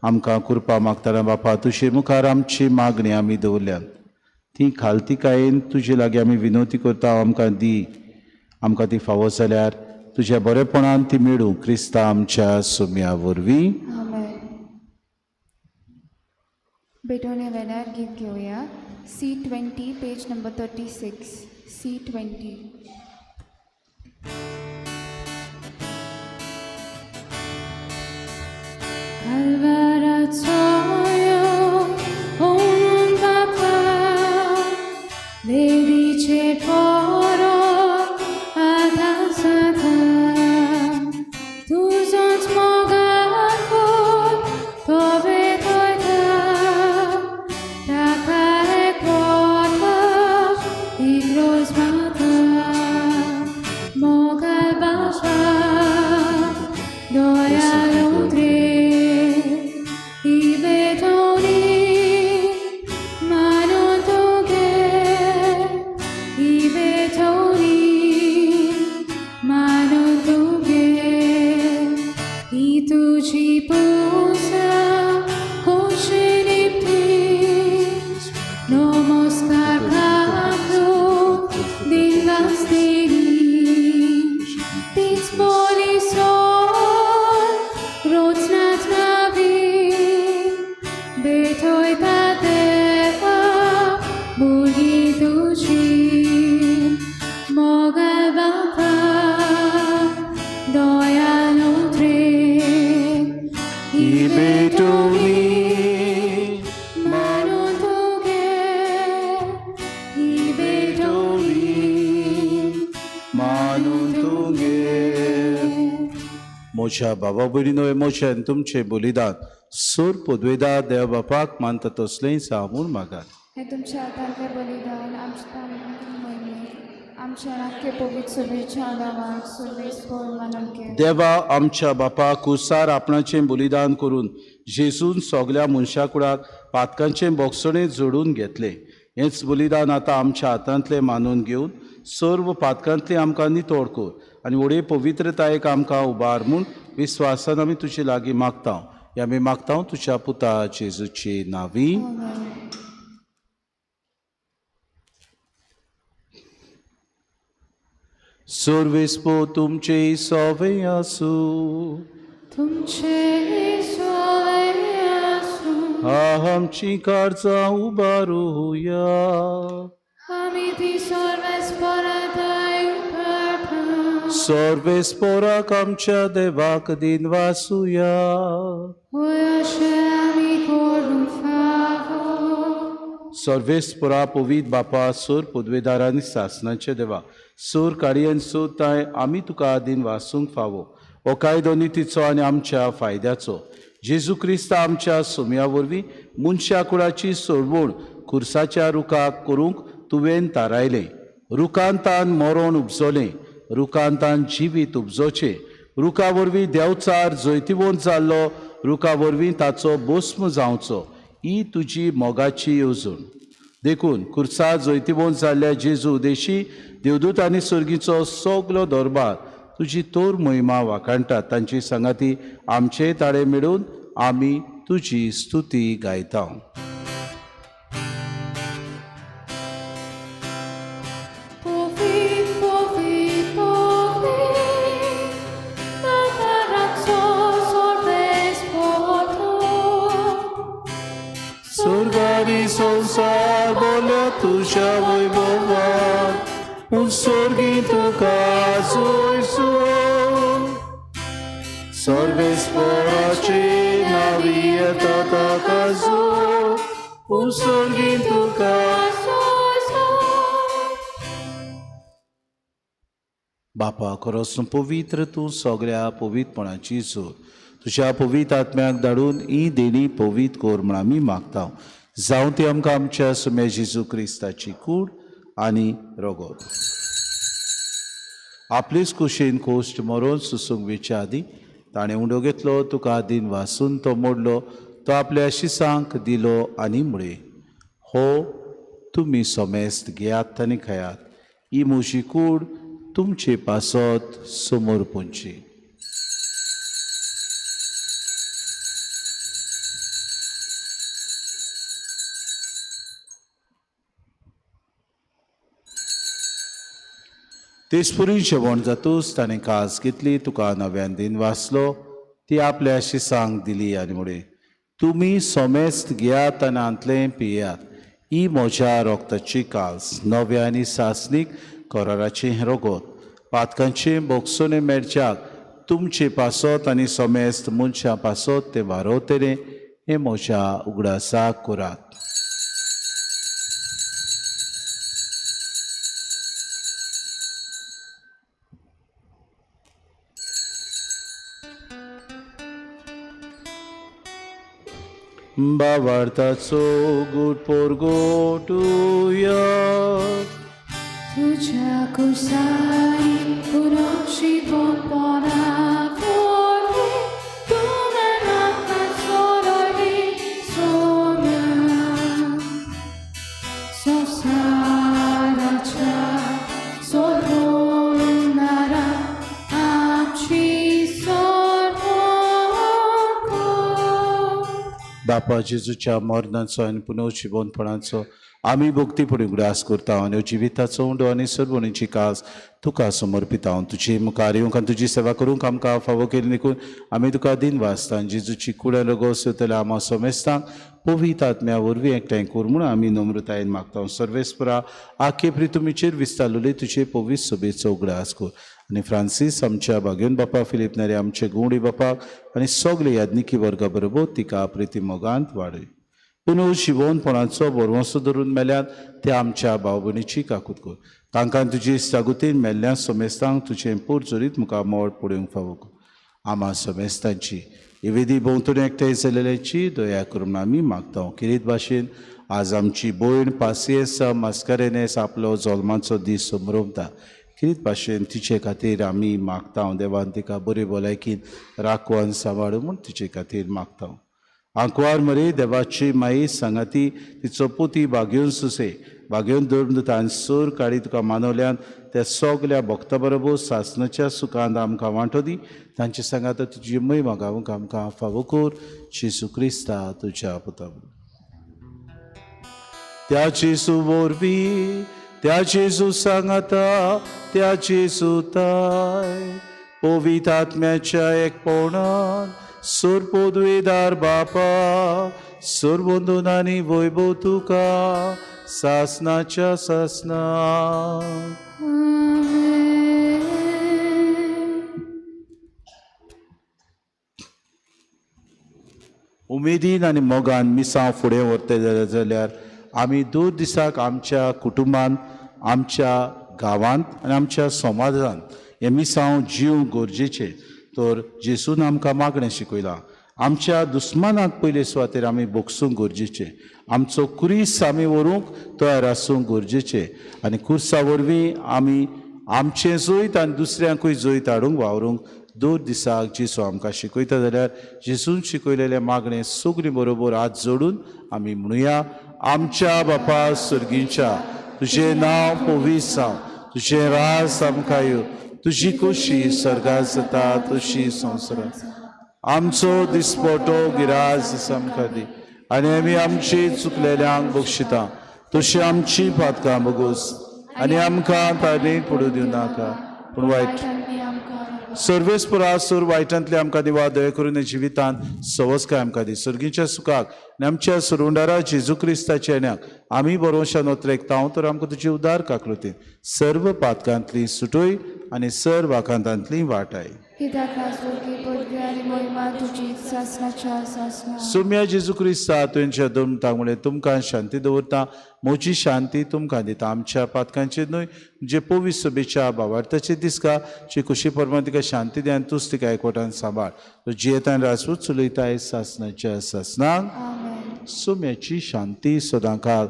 आमकां कृपा मागतना बापा तुजे मुखार आमची मागणी आमी दवरल्यात. ती खालतीकायेन तुजे लागीं आमी विनवती करता, आमकां दी. आमकां ती फावो जाल्यार तुज्या बरेपणान ती मेळूं क्रिस्ता आमच्या सुम्या वरवीं. आमेन. भेटवणे वेळार गीत घेवया. C20 page number 36. C20. Kalvaraço onun baba Ledice poro adasata Tuzont mogakor tobe koita Taka ekota igros mata Mogal baba doya lodre. म्हज्या बाबा भयणीनो हें म्हजें आनी तुमचें बलिदान सूर पदवेदार देव बापाक मानता तसलें जावं म्हूण मागात. हें तुमच्या हातांतलें बलिदान आमच्या मोहिमेक आमच्या आख्खे पवित्र सभेच्या नांवाक सर्वेस्पर मानून घे. देवा आमच्या बापा कुसार आपणाचें बलिदान करून जेजून सगल्या मनशा कुडाक पातकांचें बोगसणें जोडून घेतलें. हेंच बलिदान आतां आमच्या हातांतलें मानून घेवन सर्व पातकांतलें आमकां नितळ कर आनी व्हडे पवित्रतायेक आमकां उबार म्हूण विस्वासान आमी तुजे लागीं मागता. हें आमी मागता तुज्या पुता जेजूचे नांवी. सर्वेस्पो तुमचे सोवे आसूं. तुमचे सोवे आसूं. आमची कार्जां उबारुया. आमी ती सर्वेस्पराताय उबारता. सर्वेस्पोराक आमच्या देवाक दिनवासुया. होय अशें आमी करूंक फावो. सर्वेस्पोरा पवीत बापा सोर पदवेदार आनी सासणाचे देवा सोर काडयेन सोदताय आमी तुका दिनवासूंक फावो. हो कायदो नितीचो आनी आमच्या फायद्याचो जेजू क्रिस्त आमच्या सोम्या वरवीं मनशा कुळाची सोडवण खुर्साच्या रुखाक करूंक तुवें थारायलें. रुखांतान मरण उपजलें, रुखांतान जिवीत उपजोचें. रुखा वरवीं देंवचार जैतिवंत जाल्लो, रुखा वरवीं ताचो भस्म जावचो, ही तुजी मोगाची येवजण. देखून खुर्सा जैतिवंत जाल्ल्या जेजू उदेशी देवदूत आनी सर्गीचो सगलो दरबार तुजी तोर मोहिमा वाखाणटात. तांची सांगाती आमचे ताळे मेळून आमी तुजी स्तुती गायता. Povi, povi, povi, Natarazzo sorvesporto. स्वर्गारी संवसार बोल्या तुज्या वैभवान, पूण स्वर्गी तुका जोयसून. सर्वेस्पराचे नावी येता ताका जोर, पूण स्वर्गी तुका बापा खरोच पवित्र तूं सगळ्या पवित्रपणाची जोर. तुज्या पवित्र आत्म्याक धाडून ही देणी पवित्र कर म्हण आमी मागता. जावं ती आमकां आमच्या सुम्या जेजू क्रिस्ताची कूड आनी रगत. आपलेच कुशीन कोश्ट मरोन सुसूंक वेच्या आदीं ताणें उंडो घेतलो, तुका दिन वासून तो मोडलो, तो आपल्या शिसांक दिलो आनी म्हळें, हो तुमी समेस्त घेयात आनी खायात, ही म्हजी कूड तुमचे पासत समोर पुंची. तेजपुरी जेवण जातूच ताणें कास घेतली, तुका नव्यान दिन वाचलो, ती आपल्या शिसांक दिली आनी म्हळें, तुमी सोमेस्त घेयात आनी हांतलें पियात, ही म्हज्या रोगताची कास नव्या आनी सासणीक कराराचें हें रगत. पातकांचें बोगसोने मेळच्याक तुमचे पासत आनी सोमेस्त मनशां पासत तें वारवतलें, हें म्हज्या उगडासाक करात. बावार्थाचो गुट पोरगोटुया. तुझ्या कुसाई पुनर्जीवनपणा वरवीं तुवें आमकां सोडयली सोम्या. संवसाराच्या सोडवणारा आमची सोडवण कर. बापा जेजूच्या मरणाचो आनी पुनर्जिवनपणाचो आमी भक्तीपणी उगडास करता आनी जिविताचो उंडो आनी सर्वणीची कास तुका समर्पिता. तुजे मुखार येवंक आनी तुजी सेवा करूंक आमकां फावो केली देखून आमी तुका दिन वाचता. जेजूची कुडान रगोस जातल्या आमा समेस्तांक पवित्र आत्म्या वरवीं एकठांय कर म्हूण आमी नम्रतायेन मागता. सर्वेस्परा आखे प्रितुमीचेर विस्तारलेले तुजे पवित्र सभेचो उगडास कर आनी फ्रांसीस आमच्या भाग्योन बापा, फिलीप नेरी आमचे गुंवडी बापाक आनी सगळे याज्ञिकी वर्गा बरोबर तिका प्रिती मोगांत वाडय. पुनर्जिवनपणाचो भरवंसो धरून मेल्यात ते आमच्या भाव भयणीची काकूत कर. तांकां तुजी सागुतीन मेल्ल्या सोमेस्तांक तुजें पोरजोरीत मुखार मोड पळोवंक फावो कर. आमा समेस्तांची इवेदी भोंवतणी एकठांय जाल्ल्याची दया करून आमी मागता. किरीत भाशेन आज आमची भयण पासियेंस मास्कारेनेस आपलो जल्माचो दीस समरवता. किरीत भाशेन तिचे खातीर आमी मागता. देवान तिका बरी भलायकीन राखून सांबाळू म्हूण तिचे खातीर मागता. आंकवार मरे देवाची माई सांगाती तिचो पुती बागेवन सुसे बागेवन धर्मदूतान सोर काळी तुका मानवल्यान त्या सगल्या भक्ता बरोबर सासनाच्या सुखांत आमकां वांटो दी. तांचे सांगात तुजी महिमा गावंक आमकां फावो कर. जेजू क्रिस्ता तुज्या पुता. त्या जेजू वरवीं, त्या जेजू सांगाता, त्या जेजू ताय पवित्र आत्म्याच्या एकपणान सोरपोदवेदार बापा सोरबंदून आनी वैभव तुका सासनाच्या सासना. उमेदीन आनी मोगान मिसांव फुडें व्हरतले जाल्यार आमी दर दिसाक आमच्या कुटुंबान, आमच्या गांवांत आनी आमच्या समाजांत हें मिसांव जीव गरजेचें. तर जेजून आमकां मागणें शिकयलां. आमच्या दुस्मानाक पयले सुवातेर आमी भोगसूंक गरजेचें. आमचो कुरीस आमी व्हरूंक तयार आसूंक गरजेचें आनी कुर्सा वरवीं आमी आमचें जैत आनी दुसऱ्यांकूय जैत हाडूंक वावरूंक दर दिसाक जेजू आमकां शिकयता. जाल्यार जेजून शिकयलेलें मागणें सगळीं बरोबर हात जोडून आमी म्हणुया. आमच्या बापा सर्गीच्या, तुजें नांव पवित्र जावं, तुजें राज आमकां येवं, तुजी खोशी सर्गात जाता तशी संवसारांत. आमचो दिसपटो गिराज आमकां दी आनी आमी आमची चुकलेल्यांक बक्षिता तशी आमची पातकां बगोस आनी आमकां ताणी पडूं दिवं नाका पूण वायट सर्वेस्परा सोर वायटांतले आमकां दिवा. दया करून जिवितांत सवसकाय आमकां दी. सर्गीच्या सुखाक आनी आमच्या सुरुंडारा जेजू क्रिस्ताच्या येण्याक आमी बरोवशा नोत्रेकता तर आमकां तुजी उदार काकलुतीन सर्व पातकांतली सुटोय आनी सर्व आकांतांतली वाटाय. सुम्या जेजू क्रिस्ता तुमच्या दोन मुळे तुमकां शांती दवरता, म्हजी शांती तुमकां दिता. आमच्या पातकांचेर न्हय जे पवित्र सभेच्या भावार्थाचे दिसका जे कुशी प्रमाण तिका शांती दी आनी तूच तिका एकवटान सांबाळ. तो जियेतान राजपूत चलयताय सासनाच्या सासनाक. सुम्याची शांती सदांकाळ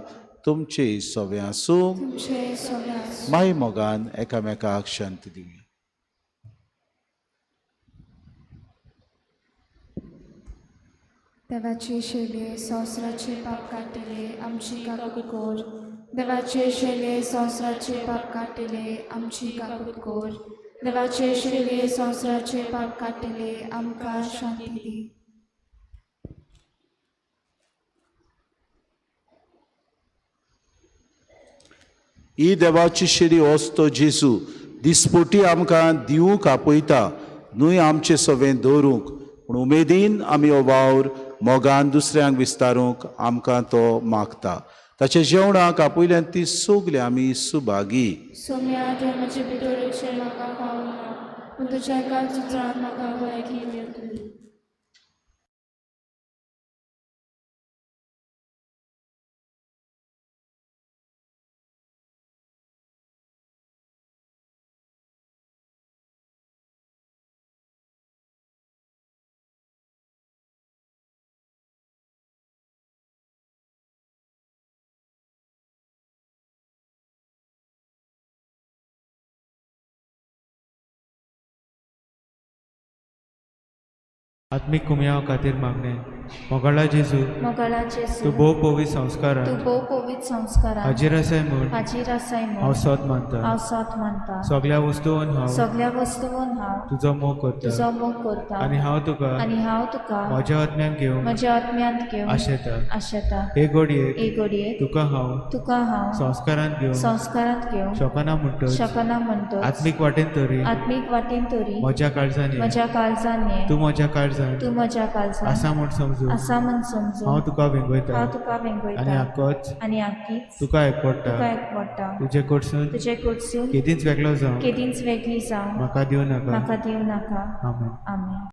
तुमचे सवे आसूं. माय मोगान एकामेकाक शांती दिवया. देवाचे शेले संवसाराचे पाप काडटले आमची काकूट कोर. देवाचे शेले संवसाराचे पाप काडटले आमची काकूट कोर. देवाचे शेले संवसाराचे पाप काडटले आमकां शांती दी. ही देवाची शेरी वस्तो जेजू दिसपोटी आमकां दिवंक आपयता न्हय आमचें सवें दवरूंक पूण उमेदीन आमी हो वावर मोगान दुसऱ्यांक विस्तारूंक आमकां तो मागता. ताच्या जेवणाक आपयल्यान ती सगळीं आमी सुभागी. सोम्या म्हजे भितर म्हाका फावना पूण तुज्या एकाच उतरान म्हाका भलायकी मेळटली. आत्मीक कुमयाव खातीर मागणें. मोगाळा जेजू, मोगाळा जेजू, तूं भोव पवित्र संस्कारान, तूं भोव पवित्र संस्कारान हाजीर आसाय म्हूण, हाजीर आसाय म्हूण हांव सोद मानता, हांव सोद मानता. सगल्या वस्तून हांव, सगल्या वस्तून हांव तुजो मोग करता, तुजो मोग करता. आनी हांव तुका, आनी हांव तुका म्हज्या आत्म्यान घेवंक, म्हज्या आत्म्यांत घेवंक आशेता. आशेता. हे घडयेक, हे घडयेक तुका हांव, तुका हांव संस्कारांत घेवंक, संस्कारांत घेवंक शकना म्हणटच, शकना म्हणटच, आत्मीक वाटेन तरी, आत्मीक वाटेन तरी म्हज्या काळजान ये, म्हज्या काळजान ये, तूं म्हज्या काळजान, तूं म्हज्या काळजान आसा म्हूण समजून, आसा म्हूण समजून, हांव तुका वेंगयता, हांव तुका वेंगयता, आनी आकोच, आनी आकीच तुका एकवडटा, तुका एकवडटा. तुजे कडसून, तुजे कडसून केदींच वेगळो जावं, केदींच वेगळी जावं म्हाका दिवं नाका, म्हाका दिवं नाका. आमेन. आमेन.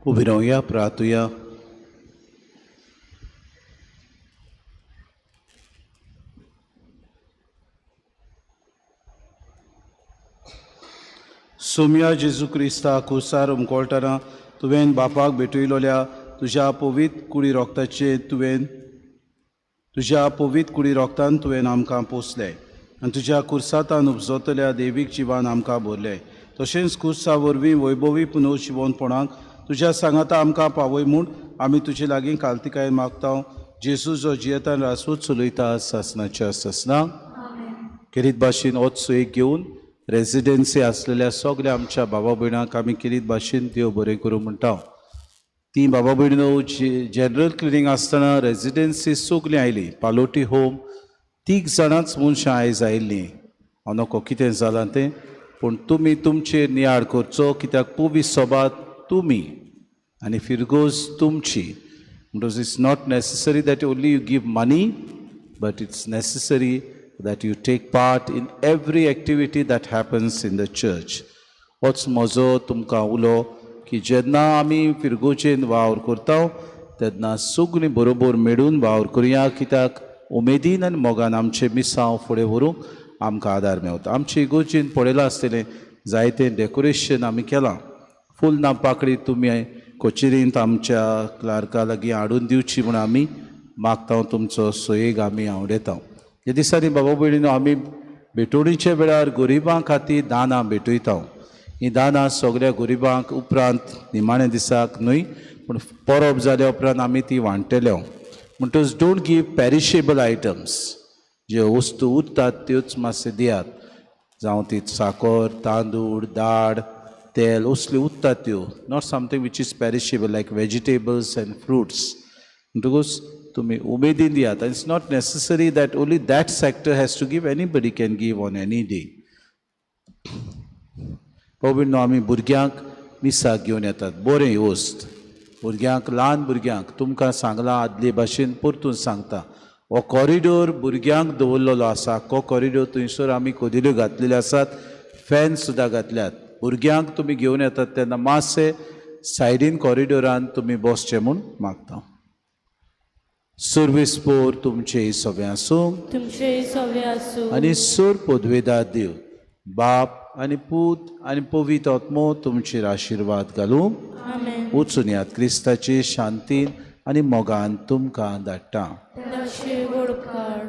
उबी रावया प्रार्थुया. सोम्या जेजू क्रिस्ता कुसार उमकोळटना तुवें बापाक भेटयलोल्या तुज्या पवित्र कुडी रोगताचे तुवें तुज्या पवित्र कुडी रोगतान तुवें आमकां पोसले आनी तुज्या कुर्सातान उपजतल्या देवीक जिवान आमकां भरले. तशेंच कुर्सा वरवीं वैभवी पुनर्जिवनपणाक तुज्या सांगाता आमकां पावय म्हूण आमी तुजे लागीं कालतिकायेन मागता. जेजू जो जियेतान रासूच चलयता सासनाच्या सासना. खेरीत भाशेन होच सुयेक घेवन रेजिडेन्सी आसलेल्या सगल्या आमच्या बाबा भयणांक आमी केलीत भाशेन देव बरें करूं म्हणटा. ती बाबा भयणो जनरल क्लिनींग आसतना रेजिडेन्सी सगलीं आयली. पालोटी होम तीग जाणांच मनशां आयज आयिल्लीं. हांव नको कितें जालां तें, पूण तुमी तुमचेर नियाळ करचो, कित्याक पुवी सोबात तुमी आनी फिरगोज तुमची. म्हणटकच it's not necessary that only you give money, but it's necessary that you take part in every activity that happens in the church. होच म्हजो तुमकां उलो की जेन्ना आमी फिरगोजेन वावर करता तेन्ना सगळीं बरोबर मेळून वावर करुया, कित्याक उमेदीन आनी मोगान आमचें मिसांव फुडें व्हरूंक आमकां आदार मेवता. आमचे इगोर्जेन पळयलां आसतलें जायतें डेकोरेशन आमी केलां. फूल ना पाकळी तुमी कोचेरींत आमच्या क्लार्का लागीं हाडून दिवची म्हूण आमी मागता, तुमचो सोयेग आमी आवडयता. ह्या दिसांनी बाबा भयणीनो आमी भेटवणीच्या वेळार गरिबां खातीर दानां भेटयता. हीं दानां सगल्या गरिबांक उपरांत निमाण्या दिसाक न्हय, पूण परब जाल्या उपरांत आमी ती वांट्टले. म्हणटकच don't give perishable items, ज्यो वस्तू उरतात त्योच मातशें दियात, जावं ती साकर, तांदूळ, दाळ, तेल असल्यो उरतात त्यो, not something which is perishable like vegetables and fruits. म्हणटकूच तुमी उमेदीन दियात. It's not necessary that only that sector has to give, anybody can give on any day. भाव आमी भुरग्यांक मिसाक घेवन येतात, बरें वस्त भुरग्यांक, ल्हान भुरग्यांक तुमकां सांगलां आदले भाशेन परतून सांगता, हो कॉरिडोर भुरग्यांक दवरलेलो आसा. हो कॉरिडोर थंयसर आमी कदेल्यो घातलेल्यो आसात, फॅन सुद्दां घातल्यात. भुरग्यांक तुमी घेवन येतात तेन्ना मातशें सायडीन कॉरिडोरान तुमी बसचें म्हूण मागता. सर्वीस पोर तुमचे सगळें आसूं, तुमचे सवे आसूं, आनी सोर पदवेदार देव बाप आनी पूत आनी पवित्र आत्मो तुमचेर आशिर्वाद घालूं. आमेन. वचून यात क्रिस्ताचे शांतीन आनी मोगान तुमकां धाडटा. देवाचे व्हड उपकार.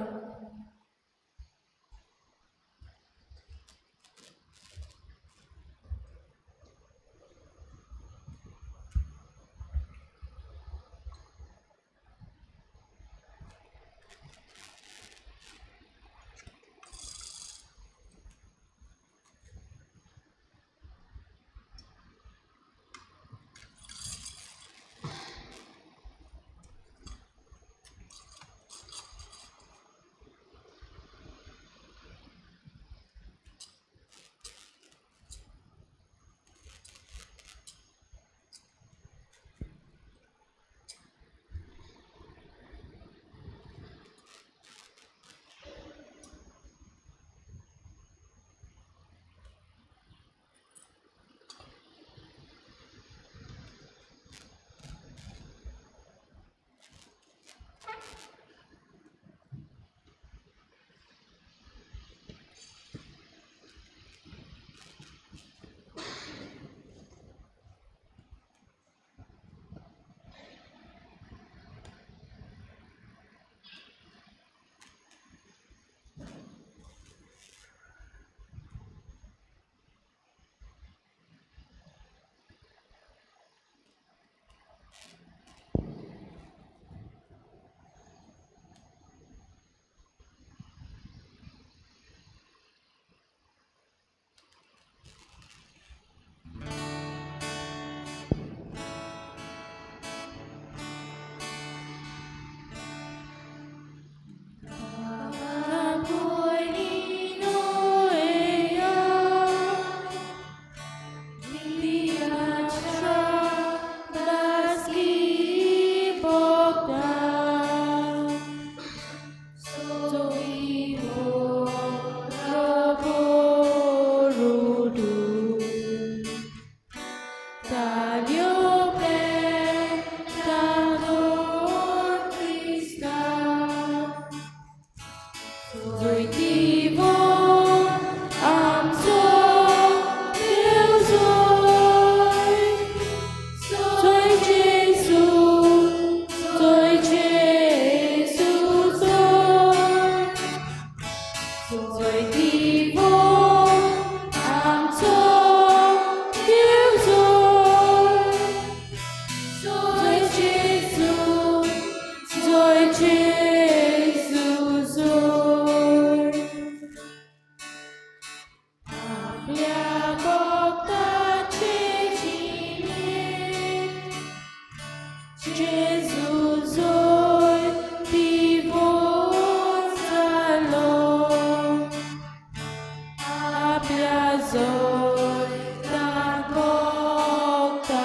जोय तान भोगता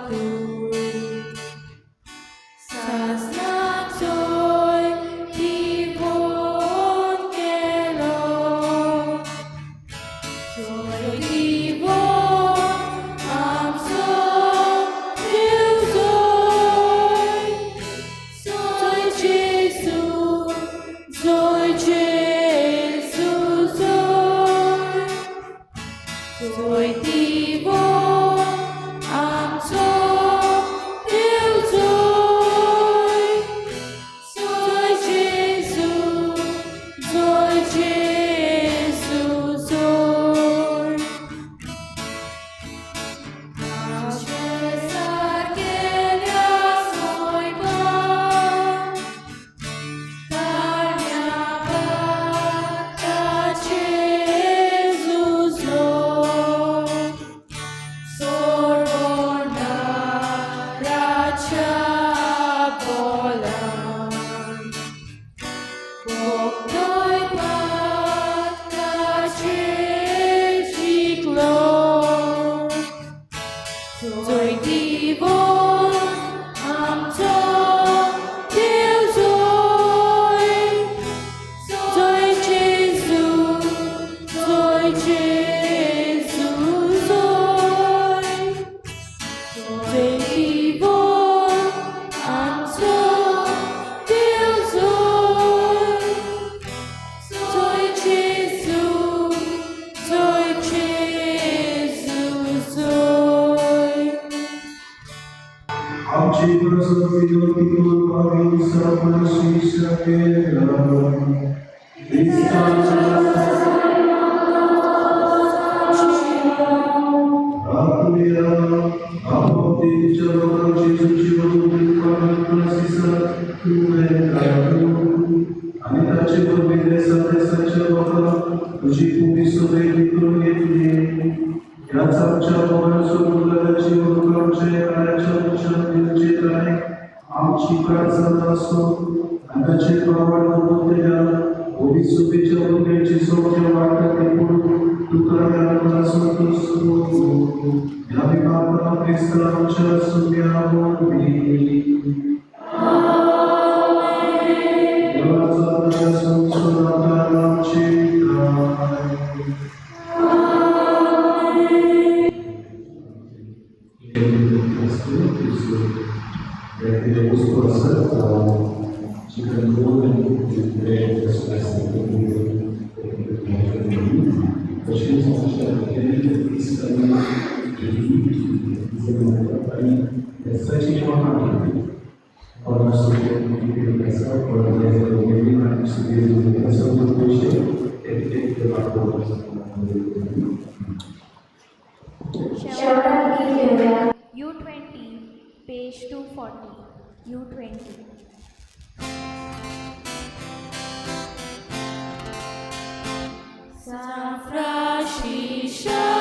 तूं सासणाचोय दिवोन केलो जोय दिवोन आमचो देव जोय जोय जेजू जोय जेजू जोय जोय दिवोन आमचो देव जोय जोय जेजू जोय जेजू जोय आमचे सारकेल्या सोयपान ताळ्या जेजू जोय सोडवणाराच्या बोलान भोगतोय पातकाचे जिखलो जोय दिवोन आमचो देव जोय जोय जेजू जोय जेजू जोय जोय दिवोन आमचो देव जोय जोय जेजू जोय जेजू जोय आमची प्रसंगी आणि ताचे वरवीं देसा देसाच्या लोकांक तुजी भुमी सुदैवी करून घेतली ह्याच आमच्या मोगाचो मुलाची आमच्या काळाच्या मनशान दिवचे ताणें आमची प्रार्थना आसूं आनी ताचे प्रमाण दवरलेल्या ओबिसुबीच्या भुरग्यांची सौख्य वाडटा ते पळोवन तुका ह्या मनाचो ह्या विमापना क्रिस्तांच्या सुम्या वरवीं देवाचा आमच्या संसदात आमची काय. U 20, page 240, U 20. San Francisco.